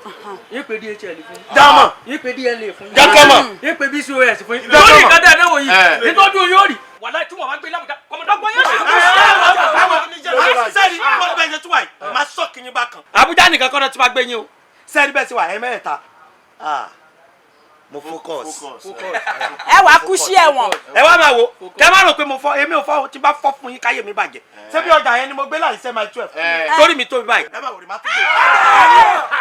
Yín pè DHL fún yín. Dámọ̀. Yín pè DLA fún yín. Jákọ́mọ̀. Yín pè BCOS fún yín. Jákọ́mọ̀. Lórí nǹkan tẹ́ ẹ dánwò yìí, Ẹ. nítọ́jú yóò rí wàhálà tí wọ́n bá gbé lábùjá kọ́mọdọ́gbọ́n yóò Sẹ́ẹ̀rì bẹ́ẹ̀ ṣe tún wà yìí, máa sọ kìíní bá kan. Àbújá nìkan kọ́ náà ti máa gbé yín o. Sẹ́ẹ̀rì bẹ́ẹ̀ ṣe wà ẹ̀ mẹ́ta. Mo focus. Ẹ wàá kú sí ẹ̀wọ̀n. Ẹ wá máa wo, kẹ má rò pé mo fọ, èmi ò fọ o, tí bá fọ fún yín káyé mi bàjẹ́. Ṣé bí ọjà yẹn ni mo gbé láì sẹ́ my 12 torí mi tóbi báyìí. Ẹ má wòrí, má tún gbé.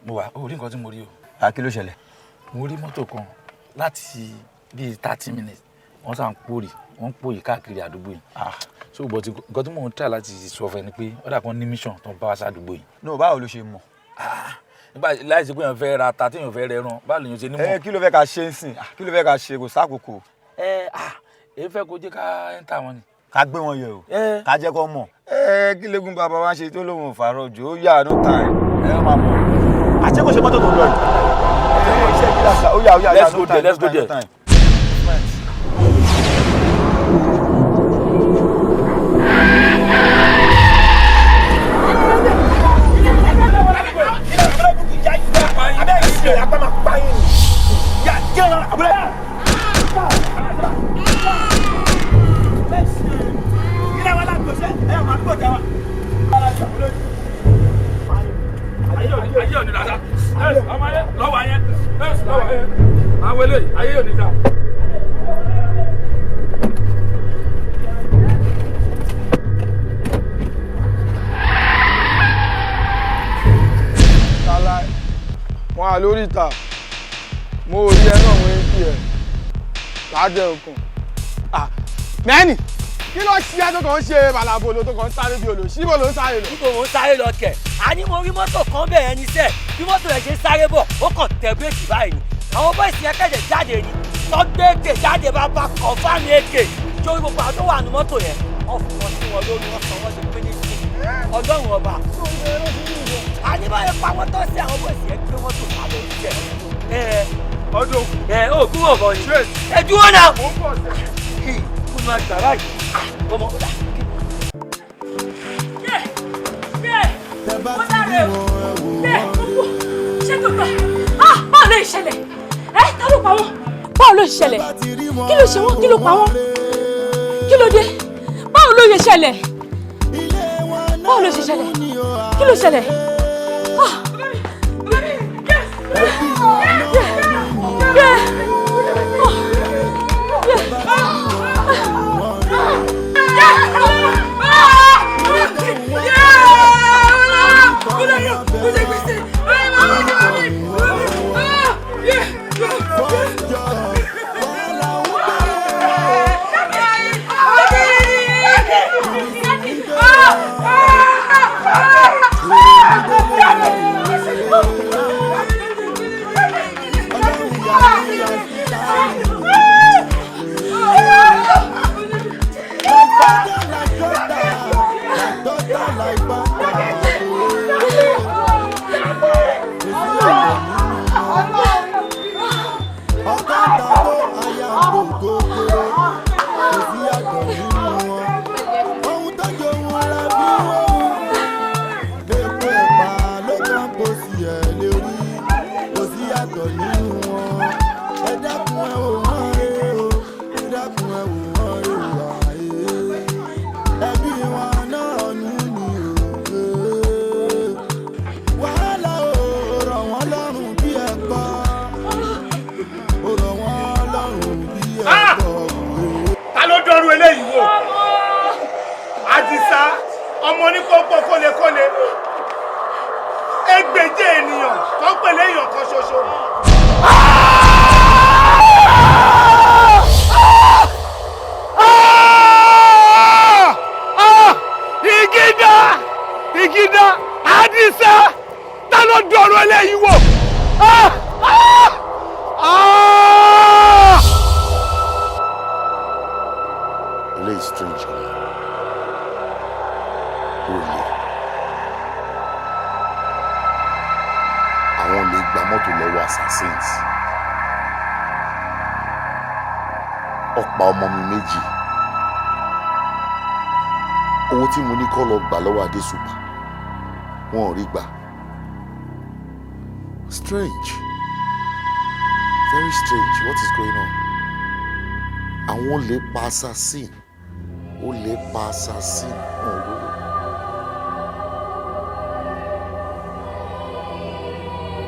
Mo wà ó rí nǹkan tí mo rí o. À, kí ló ṣẹlẹ̀? Mo rí mọ́tò kan láti bíi 30 minutes, wọ́n sàn ń pòrì, wọ́n ń pòyì káàkiri àdúgbò yìí. So but nǹkan tí mò ń try láti sọ fún ẹ ni pé ó dà kan ní mission tó ń bá wa ṣàdúgbò yìí. No, báwo ló ṣe mọ̀? Nígbà láì sí pé èèyàn fẹ́ ra ata, tí èèyàn fẹ́ rẹran, báwo lèèyàn ṣe ní mọ̀? Ẹ kí ló fẹ́ ká ṣe ń sìn? Ah, kí ló fẹ́ ká ṣe? Kò sákòókò. Ẹ ah, èyí fẹ́ kó jẹ́ ká enter wọn ni. Ká gbé wọn yẹ̀ o, ká jẹ́ kó mọ̀. Ẹ kí lẹ́gùn bàbá wa ṣe tó lóun ò fàárọ̀ jù ó yà no time. Ẹ má máa bọ̀. Àṣé kò ṣe mọ́tò tó ń lọ yìí? Ẹ iṣẹ́ kí lásà ó yà, ó yà. Let's no go time, there, let's no go time, no there. time. Ayé ò ní dada ọmọ ayé lọ́wọ́ ayé lọ́wọ́ ayé àwọn eléyìí, ayé ò ní da. Tala wọn à lórí ìta, mo rí ẹ náà, mo ń kí ẹ lájẹ òkun. Mẹ́nì, kí ló ṣe é tó kàn ń ṣe bàlàbòlò, tó kàn ń sáré bí olòṣì? Ibo ló ń sáré lọ? Níbo mò ń sáré lọ kẹ̀? Àní mo rí mọ́tò kan bẹ́ẹ̀ ni sẹ́ẹ̀, bí mọ́tò yẹn ṣe ń sáré bọ̀, ó kàn tẹ bírèkì báyìí ni. Àwọn boys yẹn kẹ̀dẹ̀ jáde ni, tọ́gbé èkè jáde, bá bá confirm èkè sórí gbogbo àwọn tó wà ní mọ́tò yẹn. Wọ́n fún wọn sí wọn lórí, wọ́n sọ wọ́n di pínísì. Ọlọ́run ọba, àní báyẹn pa wọ́n tán sí, àwọn boys yẹn gbé mọ́tò sálọ jẹ ẹ ọdún. Ẹ ó kúrò bọ̀ ni, ẹ dúró náà, kó máa gbà báyìí ọmọ. Mo dáre o, bẹ́ẹ̀ mo kú. Ṣé tó gbà? Ah, báwo ló ṣẹlẹ̀? Ẹ ta ló pa wọ́n? Báwo ló ṣẹlẹ̀? Kí ló ṣe wọ́n? Kí ló pa wọ́n? Kí ló dé? Báwo ló ṣe ṣẹlẹ̀? Báwo ló ṣe ṣẹlẹ̀? Kí ló ṣẹlẹ̀? Ah! Yeah! Yeah! Oh! Yeah! Wàhálà ò rọ̀ wọ́n lọ́rùn bí ẹ̀kọ́, ó rọ̀ wọ́n lọ́rùn bí ẹ̀kọ́. Ta ló dọ́rú eléyìí wò? Àdìsá ọmọ onípọ́npọ́ kólekóle, ẹgbẹ̀jẹ̀ ènìyàn tó ń pèlè èèyàn kan ṣoṣo. Ìgídá, ìgídá, Àdìsá, ta ló dọ̀rọ̀ eléyìí wò? Ah! Ah! Ah! Eléyìí strange gan. Olè, àwọn lè gba mọ́tò lọ́wọ́ assassins, ó pa ọmọ mi méjì. Owó tí mo ní kọ́ lọ gbà lọ́wọ́ Adésùpà, wọn ò rí gbà. Strange, very strange. What is going on? Àwọn lè pa assassin, ó lè pa assassin, wọn ò rówó.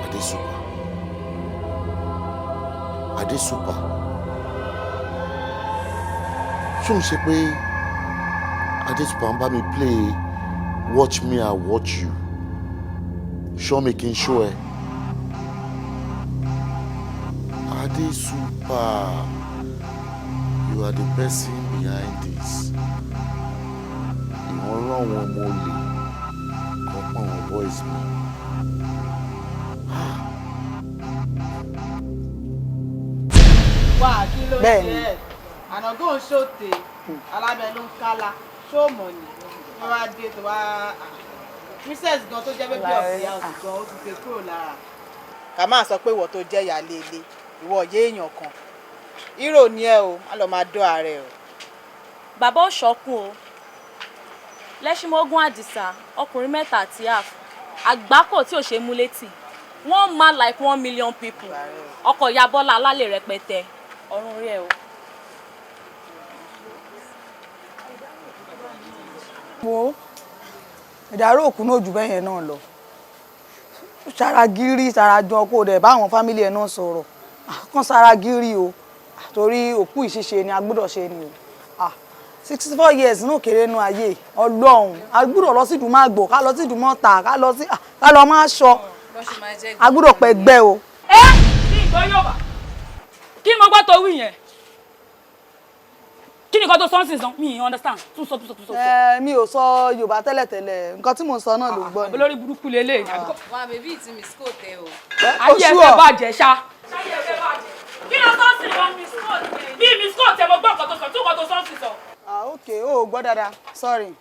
Adésùpà, Adésùpà, ṣó ń ṣe pé Adésùpà ń bá mi play watch me, I watch you, show me kí n show ẹ? Adesupa, you are the person behind this. Ìwọ rán àwọn ọmọ olè kan pa àwọn boys mi. Wá, kí ló ṣe? Bẹ́ẹ̀ni. Ẹ ànágó ń ṣòtè alábẹ ló ń kálá, ṣó mọ̀ ni wọ́n wá dé tó wá princess gan tó jẹ́ baby of the house gan, ó ti gbé kúrò lára. Ká máa sọ pé ìwọ tó jẹ́ ìyáálé ilé, ìwọ ọ̀yẹ́ èèyàn kan, hero ni ẹ o, má lọ máa dọ́ ara ẹ o. Bàbá òṣọkùn o, lẹ́sìmọ́gún Àdìsá, ọkùnrin mẹ́ta àti half, àgbákò tí ò ṣe é mú létí, one man like 1 million people, ọkọ̀ ìyá Bọ́lá alálẹ̀ rẹpẹtẹ, ọ̀run rí ẹ o. Wo, ìdàrú òkú náà jù bẹ́ẹ̀ yẹn náà lọ. Ṣaragírí ṣarajọ, kó o dẹ̀ bá àwọn family ẹ̀ náà sọ̀rọ̀ kàn ṣaragírí o, torí òkú ìṣiṣe ni a gbọ́dọ̀ ṣe ni o. 64 years náà kéré nú ayé Ọlọ́run. A gbọ́dọ̀ lọ sí ìdùnmágbò, ká lọ sí ìdùnmọ́ta, ká lọ sí, ká lọ máa ṣọ, a gbọ́dọ̀ pẹ́ gbẹ́ o. Ẹ kí n gbọ́ yóò bá kí mo gbọ́ tó wí yẹn. Kí ni nǹkan tó sọ́n sì sàn? Mi ì understand. Tún sọ, tún sọ, tún sọ. Ẹ mi ò sọ Yorùbá tẹ́lẹ̀tẹ́lẹ̀, nǹkan tí mò ń sọ náà ló gbọ́ ni. Olórí burúkú lélẹ̀. Wà, baby tí mi scope ẹ o. Ayé ẹ fẹ́ bàjẹ́ ṣá. Kí ló sọ́n sì lọ? Bí mi scope ẹ, mo gbọ́ nǹkan tó sọ, tún nǹkan tó sọ́n sì sọ. Ah, ok, o ò gbọ́ dáadáa, sorry,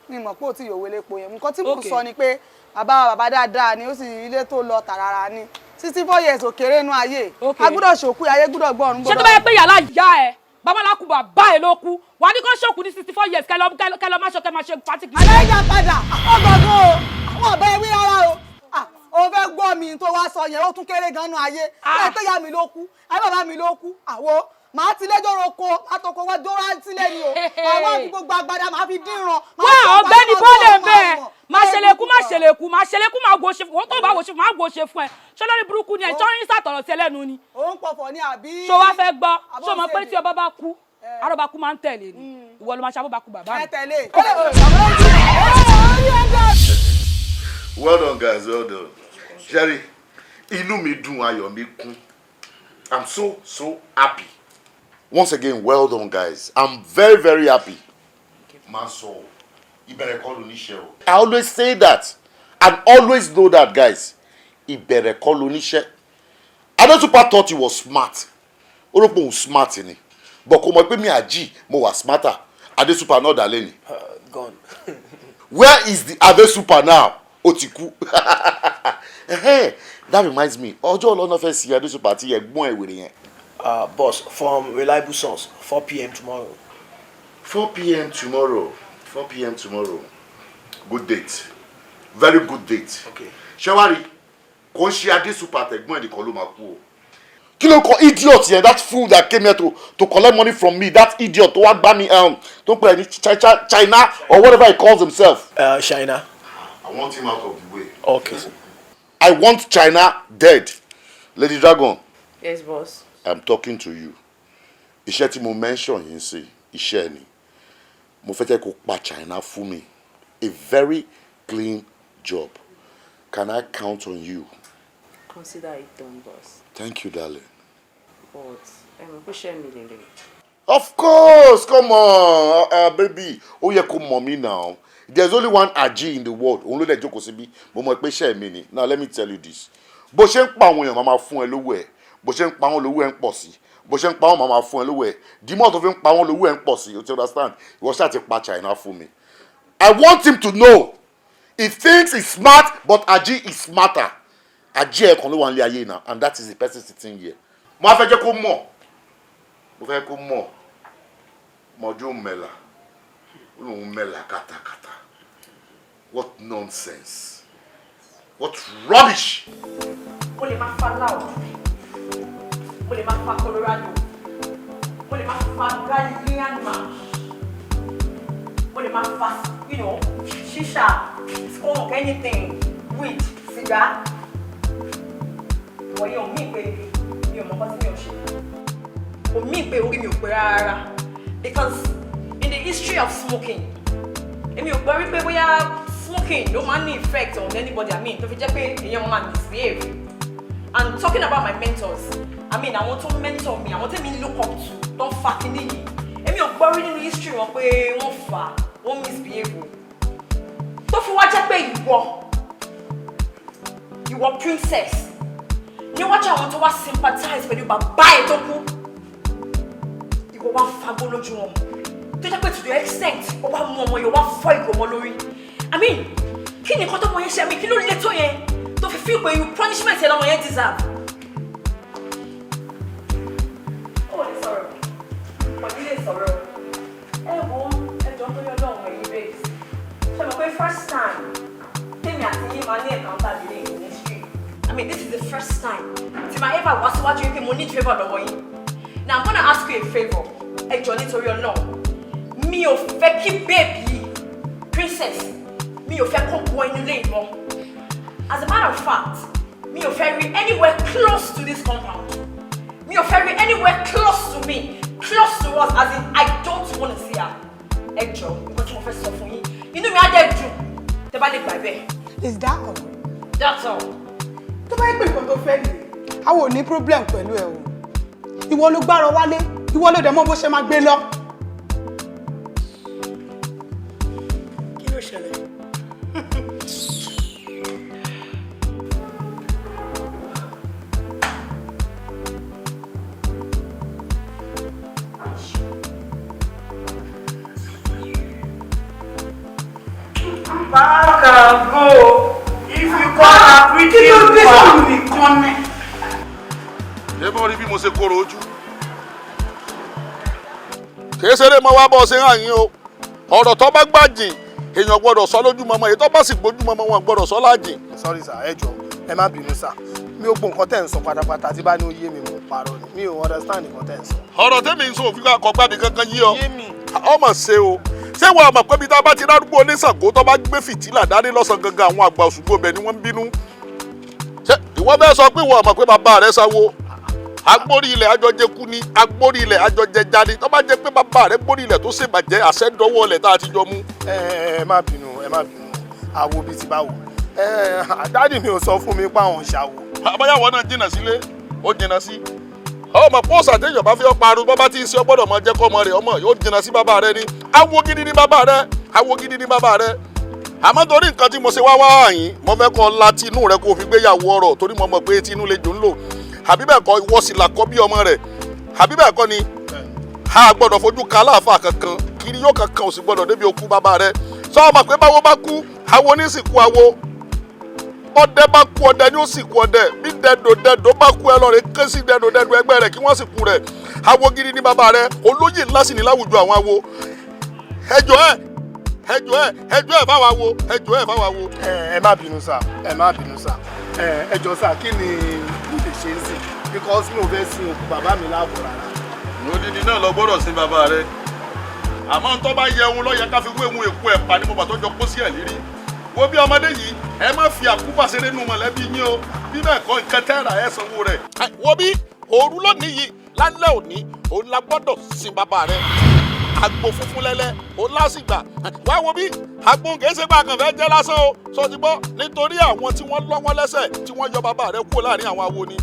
mi mọ̀ pé o ti yòwé lépo yẹn. Nǹkan tí mò ń sọ ni pé bàbá bàbá dáadáa ni, ó sì ilé tó lọ tààràrà ni. 64 years ò kéré nú ayé. A gbọ́dọ̀ ṣòkú, ayé gbọ́dọ̀ gbọ́, ọ̀run gbọ́dọ̀. Ṣé tó bá yẹ pé yàrá ìyá ẹ babaláku bàbá ẹ ló kú, wà á ní kó ṣòkú ní 64 years, kẹlọ má ṣọ, kẹ má ṣe party? Aláìjà padà ọgọgún o, àwọn ọbẹ wí rárá o. O fẹ́ gbọ́ mi tó wá sọ yẹn, ó tún kéré gan nú ayé. Ẹ tó yá mi ló kú, ẹ bàbá mi ló kú, àwo màá ti lẹ́jọ́ roko àtọkọ wa dóra sílẹ̀ ni o, màá wá fi gbogbo agbada, màá fi dínran. Wá, ọ̀gbẹ́ni bọ́ọ̀lù bẹ́ẹ̀, máa ṣẹlẹ̀kú, máa ṣẹlẹ̀kú, máa ṣẹlẹ̀kú, máa gbó ṣe fún wọn, tó bá wò ṣe fún, máa gbó ṣe fún ẹ. Ṣé lórí burúkú ni ẹ ṣọ́ ń sàtọ̀rọ̀ sí ẹlẹ́nu ni? Ó ń pọ̀fọ̀ ní àbí. Ṣó wá fẹ́ gbọ́? Ṣó mọ̀ pé tí ọba bá kú, arọ́ba kú máa ń tẹ̀lé ni? Ìwọ ló máa ṣe abọ́ba kú bàbá mi. Ẹ tẹ̀lé. Well done, guys, well done. Jerry, inú mi dùn, ayọ̀ mi kún. I'm so so happy. Once again, well done, guys. I'm very very happy. Máa sọ o, ìbẹ̀rẹ̀ kọ́ ló níṣẹ́ o. I always say that and always know that, guys. Ìbẹ̀rẹ̀ kọ́ ló níṣẹ́. Adesupa thought he was smart. Ó rò pé òun smart ni. But kò mọ̀ pé mi àjí mo wà smarter. Adesupa náà dà lẹ́nu. Gone. Where is the Adesupa now? Ó ti kú. That reminds me, ọjọ́ ọlọ́nà fẹ́ sí Adesupa àti ẹ̀gbọ́n ẹ̀ wèrè yẹn. Boss, from reliable source, 4 p.m. tomorrow. 4 p.m. tomorrow. 4 p.m. tomorrow. Good date. Very good date. Okay. Ṣé wàá rí? Kò ń ṣe Adesupa àtẹ̀gbọ́n ẹ̀ nìkan ló máa kú o. Kí ló kọ idiot yẹn, that fool that came here to collect money from me, that idiot tó wá gbá mi tó ń pè ní China or whatever he calls himself. China. I want him out of the way. Okay. I want China dead. Lady Dragon. Yes, boss. I'm talking to you. Iṣẹ́ tí mo mention yìí ń ṣe iṣẹ́ ni. Mo fẹ́ jẹ́ kó pa China fún mi. A very clean job. Can I count on you? Consider it done, boss. Thank you, darling. But ẹ mọ̀ pé ṣẹ́ mi lélẹ̀. Of course, come on, baby. Ó yẹ kó mọ̀ mí now. There's only one Aji in the world. Òun ló dẹ̀ jókòó síbí. Mo mọ̀ pé iṣẹ́ mi ni. Now let me tell you this. Bó ṣe ń pa àwọn èèyàn, máa ma fún ẹ lówó ẹ̀. Bó ṣe ń pa wọ́n, lówó ẹ̀ ń pọ̀ sí. Bó ṣe ń pa wọ́n, máa ma fún ẹ lówó ẹ̀. Dìímọ̀ tó fi ń pa wọ́n, lówó ẹ̀ ń pọ̀ sí. You understand? Ìwọ ṣáà ti pa China fún mi. I want him to know. He thinks he's smart, but Aji is smarter. Aji ẹ̀ kan ló wà nílé ayé now, and that is the person sitting here. Mo á fẹ́ jẹ́ kó mọ̀. Mo fẹ́ kó mọ̀. Mọ̀jú mẹ́la. Ó lóun mẹ́la kàtàkàtà. What nonsense. What rubbish. Mo lè máa fa loud, mo lè máa fa Colorado, mo lè máa fa Galilean march, mo lè máa fa shisha, skunk, anything, weed, cigar. Wọ̀nyí ò mí pé mi ò mọ̀ nǹkan tí mi ò ṣe, kò mí pé orí mi ò pé rárá, because in the history of smoking, èmi ò gbọ́ rí pé bóyá smoking ló máa ń ní effect on anybody, I mean, tó fi jẹ́ pé èèyàn máa misbehave. And talking about my mentors, I mean, àwọn tó mentor mi, àwọn tẹ́mi look up to, tó ń fa kinní yìí, èmi ò gbọ́ rí nínú history wọn pé wọ́n fà á, wọ́n misbehave o. Tó fi wá jẹ́ pé ìwọ princess níwájú àwọn tó wá sympathize pẹ̀lú bàbá ẹ̀ tó kú, ìwọ wá fagbó lójú wọn, tó jẹ́ pé to the extent ó wá mú ọmọ yẹn, ó wá fọ́ ìgò mọ́ lórí. I mean, kí ni nǹkan tó mọ yẹn ṣe? I mean, kí ló lè tó yẹn tó fi feel pé irú punishment yẹn lọmọ yẹn deserve? Ó lè sọ̀rọ̀, pọ̀jù lè sọ̀rọ̀. Ẹ wo, ẹjọ́ tó yọ lọ́hùn, ẹ̀yin babes, ṣe mọ̀ pé first time tèmi àti yín máa ní encounter lílé in ministry. I mean, this is the first time tí màá ever wá síwájú yín pé mo need favour lọ́wọ́ yín. Now I'm gonna ask you a favour. Ẹ jọ̀ọ́, nítorí Ọlọ́run, mi ò fẹ́ kí babe yìí, princess, mi ò fẹ́ kó wọ inú ilé yìí mọ́. As a matter of fact, mi ò fẹ́ rí anywhere close to this compound. Mi ò fẹ́ rí anywhere close to me, close to us, as in, I don't wanna see her. Ẹ jọ̀ọ́, nǹkan tí mo fẹ́ sọ fún yín, inú mi á dẹ̀ dùn tẹ́ bá lè gbà bẹ́ẹ̀. Is that all? That's all. Tó bá yẹ pé nǹkan tó fẹ́ nìyẹn, àwọn ò ní problem pẹ̀lú ẹ o. Ìwọ ló gbárọ wálé, ìwọ ló dẹ̀ mọ̀ bó ṣe máa gbé lọ. Kí ló ṣẹlẹ̀? Back and go. If you call her pretty. Kí ló dé sọ̀rọ̀ nìkan ni? Ṣé bọ́ rí bí mo ṣe kóró ojú? Kìí ṣeré mọ́ wá bọ́ ṣe hàn yín o. Ọ̀rọ̀ tó bá gbàjìn, èèyàn gbọ́dọ̀ sọ lójúmọmọ, èyí tó bá sì gbójúmọmọ, wọn gbọ́dọ̀ sọ lájìn. Sorry sir, ẹ jọ̀ọ́, ẹ má bínú sir. Mi ò gbọ́ nǹkan tẹ́ ń sọ pátápátá. Tí bá ní ó yé mi, mò ń parọ́ ni. Mi ò understand nǹkan tẹ́ ń sọ. Ọ̀rọ̀ tẹ́mi ń sọ òfin kọ́ gbàbí kankan yí ọ. Ọmọ ṣe o, ṣé wàá mọ̀ pé bí tá a bá ti rárúgbó oníṣàngó tó bá gbé fìtílà dání lọ́sàn gangan, àwọn àgbà Òṣùgbó bẹ̀ ni wọ́n ń bínú? Ṣé ìwọ bẹ́ẹ̀ sọ pé ìwọ mọ̀ pé bàbá rẹ sáwó agbórí ilẹ̀ àjọjẹkú ni, agbórí ilẹ̀ àjọjẹja ni? Tó bá jẹ́ pé bàbá rẹ gbórí ilẹ̀ tó ṣèbàjẹ́, àṣẹ dọ́wọ́ ilẹ̀ tá a ti jọ mú. Ẹ ẹ má bínú, ẹ má bínú. Àwo bíi ti báwo? Ẹ daddy mi ò sọ fún mi pé àwọn ń ṣàwò. Àbáyáwọ̀ náà jìnnà sílé, ó jìnnà sí ọmọ pọ́ọ̀sì àtẹ̀yọ̀ bá fi ọ́ parun. Bọ́ bá ti ń ṣe, ọ gbọ́dọ̀ mọ jẹ́ kọ́ ọmọ rẹ̀ ọmọ yóò jìnnà sí bàbá rẹ ni. Awo gidi ni bàbá rẹ, awo gidi ni bàbá rẹ. Àmọ́ torí nǹkan tí mo ṣe wá wá yín, mo fẹ́ kọ́ láti inú rẹ kó o fi gbéyàwó ọ̀rọ̀, torí mo mọ̀ pé etí inú lè jò ń lò, àbí bẹ́ẹ̀ kọ́? Ìwọ sì là kọ́ bí ọmọ rẹ̀, àbí bẹ́ẹ̀ kọ́ ni? A gbọ́dọ̀ fojú kan aláàfáà kankan kiri yóò kankan ò sì gbọ́dọ̀ débi okú bàbá rẹ. Sọ ma pé báwo bá kú, awo ní sìnkú awo. Ọdẹ bá kú, ọdẹ ní ó sì kú ọdẹ. Bí dẹdò bá kú, ẹ lọ rẹ ké sí dẹdò ẹgbẹ́ rẹ kí wọ́n sì kú rẹ. Awo gidi ní bàbá rẹ, olóyè ńlá sì ní láwùjọ àwọn awo. Ẹjọ ẹ, ẹjọ ẹ, ẹjọ ẹ fáwọn awo, ẹjọ ẹ fáwọn awo. Ẹ má bínú sir, ẹ má bínú sir. Ẹ jọ̀ọ́ sir, kí ni mo lè ṣe é sìn? Because mi ò fẹ́ sin òkú bàbá mi láàbò rárá. Odidi náà lọ gbọ́dọ̀ sin bàbá rẹ, àmọ́ ń tọ́ bá yẹ ohun lọ́yẹ ká fi wé ohun èkó ẹ̀ pa ní mo bà tó jọ kó sí ẹ̀ lérí. Wo bí ọmọdé yìí, ẹ má fi àkúfà ṣeré nu mọ̀lẹ́bí yín o. Bí bẹ́ẹ̀ kọ́, nǹkan tẹ́ra ẹ̀ sanwó rẹ̀. Wo bí òru lónìí yìí, lálẹ́ òní, òun la gbọ́dọ̀ sin bàbá rẹ. Àgbo funfun lẹ́lẹ́ òun lásìgbà wá. Wo bí àgbo kìí ṣe pé àkànfẹ́ jẹ́ lásán o. Sọ ti gbọ́? Nítorí àwọn tí wọ́n lọ́wọ́ lẹ́sẹ̀ tí wọ́n yọ bàbá rẹ kúrò láàrin àwọn awo ni.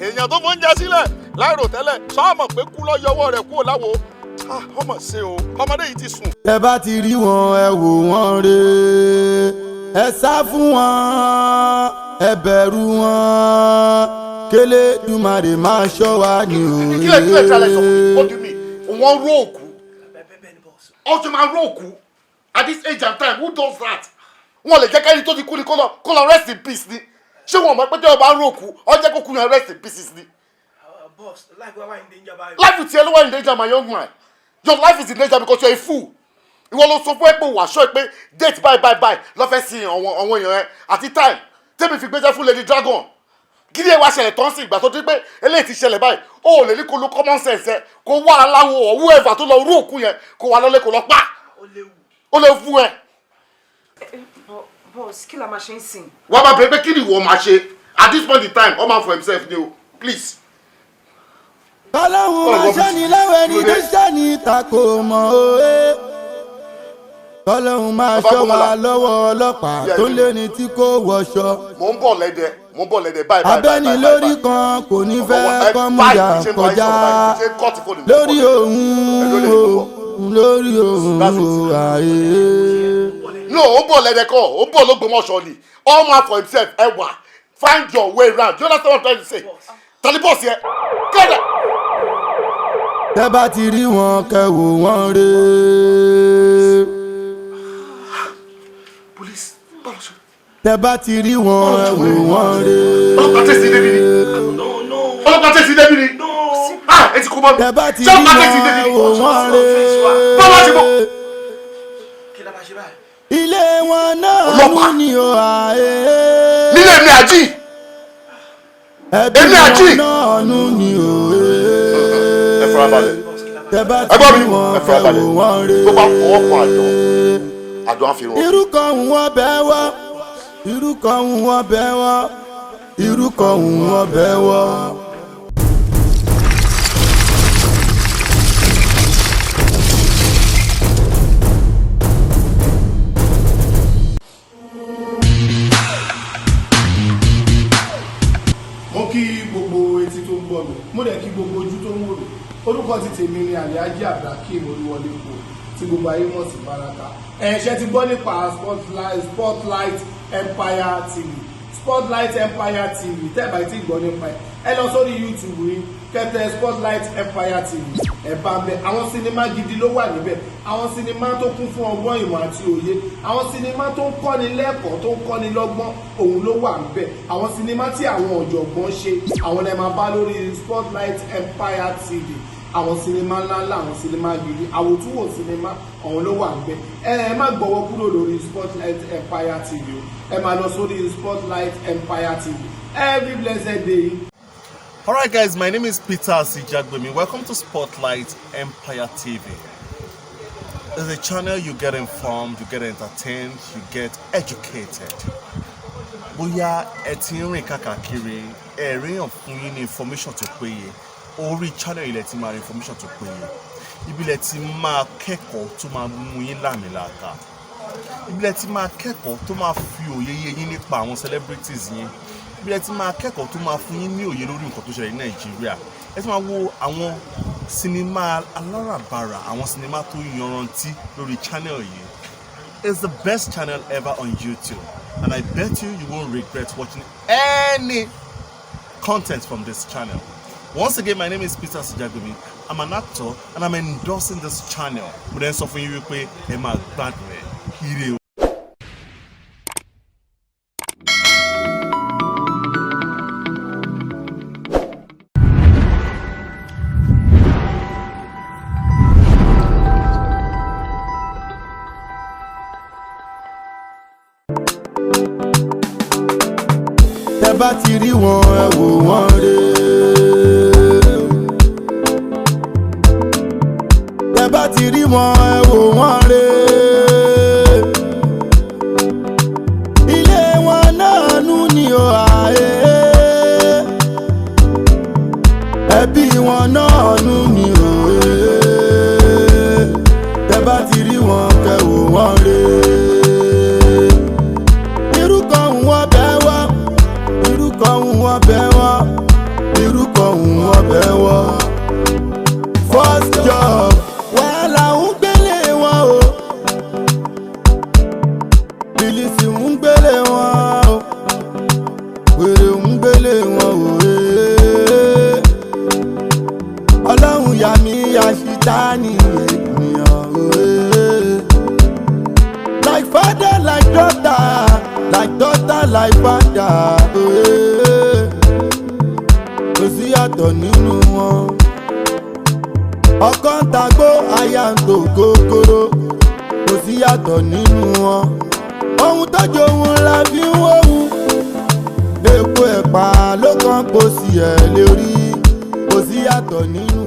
Èèyàn tó fóúnjẹ sílẹ̀ láìrò tẹ́lẹ̀, sọ́ọ̀mọ̀ pé kú lọ́ yọwọ́ rẹ̀ kúrò láwo. Ọmọ ṣe o, ọmọdé yìí ti sùn. Ẹ bá ti rí wọn, ẹ wò wọ́n re, ẹ sá fún wọn, ẹ bẹ̀rù wọn. Kélédùmarè máa ṣọ́ wa ní òye. Kílẹ̀ tí a lè sọ fún mi? What do you mean? Wọ́n ró òkú? Ó ti máa ró òkú at this age and time? Who does that? Wọ́n lè jẹ́ kẹ́ni tó ti kú ni kó lọ rest in peace ni. Ṣé wọn mọ̀ pé tí wọ́n bá ró òkú, ó jẹ́ kó kú yẹn rest in pieces ni? Boss, life wa wà in danger báyìí. Life tiẹ̀ ló wà in danger, my young man. Your life is in danger because you are a fool. Ìwọ ló sọ fún ẹ pé wàá sọ pé date bye bye bye lọ fẹ́ sin àwọn èèyàn ẹ àti time tẹ́mi fi gbéṣẹ́ fún Lady Dragon. Kí ni ẹ wá ṣẹlẹ̀ tán sí ìgbà tó ti pé eléyìí ti ṣẹlẹ̀ báyìí? Ó ò lè ní kó lo common sense ẹ, kó wá aláwo or whoever tó lọ rú òkú yẹn, kó wá lọlé, kó lọ pa. Ó lè fún ẹ. Boss, kí la máa ṣe ń sìn? Wọ́n máa bẹ̀rẹ̀ pé kí ni ìwọ máa ṣe at this point in time. All man for himself ni o, please. Kọ́lọ́hún máa ṣẹ́ni lọ́wọ́ ẹni tó ṣẹ́ni tako mọ́ òye. Kọ́lọ́hún máa ṣọ́ wa lọ́wọ́ ọlọ́pàá tó lé ní tí kò wọṣọ. Mò ń bọ̀ lẹ́dẹ̀. Mo ń bọ̀ lẹ́dẹ̀. Báyìí báyìí. Abẹ́ni lórí kan kò ní fẹ́ kọ́múyà kọjá lórí òun o, lórí òun o àyè. No, ó ń bọ̀ lẹ́dẹ̀ kọ́, ó ń bọ̀ l'Ógbómọ̀ṣọ́ ni. All man for himself. Ẹ wà, find your way round. Do you understand what I'm trying to say? Tani bọ́ọ̀sì yẹ kẹ́dà. Tẹ́ bá ti rí wọn, kẹ́ wò wọ́n rè é. Police, báwo ṣe. Tẹ́ bá ti rí wọn, ẹ wò wọ́n rè é. Ọlọ́pàá tẹ̀sí débi ni. Ọlọ́pàá tẹ̀sí débi ni. Ah, ẹ ti kó bá mi. Tẹ́ bá ti Ṣé rí ọlọ́pàá wọn, tẹ̀sí débi ẹ ni? wò wọ́n rè é. Báwo ti bọ̀? Ilé wọn náà nù ní o àyè. Nílé mi àjí. Ẹbí Èmi àjí. wọn náà nù ní o. Ẹ fara balẹ̀. Tẹ́ bá Ẹ ti gbọ́ rí mi, wọn, ẹ kẹ́ fara wò balẹ̀. wọ́n rè Tó bá é. fọwọ́ kan àdán, àdán á fi ràn. Irú kan ń wọ́n bẹ́ wọ́, irú kan ń wọ́n bẹ́ wọ́, irú kan ń wọ́n bẹ́ wọ́. Mo kí gbogbo etí tó ń gbọ́ mi, mo dẹ̀ kí gbogbo ojú tó ń wò mí. Orúkọ ti tèmi ni Alhaji Abdulhakeem Olúwọlé kò tí gbogbo ayé mọ̀ sí Baraka. Ẹ̀ṣẹ́ ti gbọ́ nípa Spotlight Empire TV, Spotlight Empire TV. Tẹ́ẹ̀bà tí gbọ́ nípa ẹ̀, ẹ lọ sórí YouTube yín, kẹtẹ Spotlight Empire TV, ẹ bá ń bẹ. Àwọn sinimá gidi ló wà níbẹ̀, àwọn sinimá tó kún fún ọgbọ́n, ìmọ̀ àti òye, àwọn sinimá tó ń kọ́ni lẹ́kọ̀ọ́, tó ń kọ́ni lọ́gbọ́n, òun ló wà níbẹ̀. Àwọn sinimá tí àwọn ọ̀jọ̀gbọ́n ṣe, àwọn lè máa bá lórí Spotlight Empire TV. Àwọn sinimá ńláńlá, àwọn sinimá gidi, àwòtúwò sinimá, àwọn ló wà níbẹ̀. Ẹ má gbọ́wọ́ kúrò lórí Spotlight Empire TV o. Ẹ máa lọ sórí Spotlight Empire TV every blessed day. Alright guys, my name is Peter Asijagbemi. Welcome to Spotlight Empire TV. It's a channel you get informed, you get entertained, you get educated. Bóyá ẹ ti ń rìn káàkiri, ẹ ríyàn fún yín ní information tó péye. Orí channel ilẹ̀ ti máa rí information tó péye. Ibi lẹ ti máa kẹ́kọ̀ọ́ tó máa mú yín láàmìlàaka. Ibi lẹ ti máa kẹ́kọ̀ọ́ tó máa fi òye yé yín nípa àwọn celebrities yín. Ibi lẹ ti máa kẹ́kọ̀ọ́ tó máa fún yín ní òye lórí nǹkan tó ṣẹlẹ̀ ní Nàìjíríà. Ẹ ti máa wo àwọn sinimá aláràbarà, àwọn sinimá tó yanrantí lórí channel yìí. It's the best channel ever on YouTube, and I bet you you won't regret watching any content from this channel. Once again, my name is Peter Sijagbemi. I'm an actor and I'm endorsing this channel. Mo dẹ̀ ń sọ fún yín wípé ẹ máa gbádùn ẹ̀. Ire o. Tẹ́ bá ti rí wọn, ẹ wò wọ́n rè é. Tẹ́ bá ti rí wọn, ẹ wò wọ́n rè é. Ilé wọn náà nú ni ó àyè. Ẹbí wọn náà nú ni ó yé. Tẹ́ bá ti rí wọn, kẹ́ wò wọ́n rè é. Irú kan ń wọ́n bẹ́ wá, irú kan ń wọ́n bẹ́ wá, irú kan ń wọ́n bẹ́ wá. First job, wàhálà ń gbélé wọn o, bìlìsì ń gbélé wọn o, wèrè ń gbélé wọn o ee. Ọlọ́run yà mí àṣìtáni ènìyàn o ee. Like father, like daughter, like daughter, like father ee. Kò sí yàtọ̀ nínú wọn. Ọkọ ń tagbó, aya ń tò kókóró, kò sí yàtọ̀ nínú wọn. Ohun tọ́jú ohun la fi ń wóhun, èpo ẹ̀pà ló kàn kó sí ẹ̀ lórí, kò sí yàtọ̀ nínú.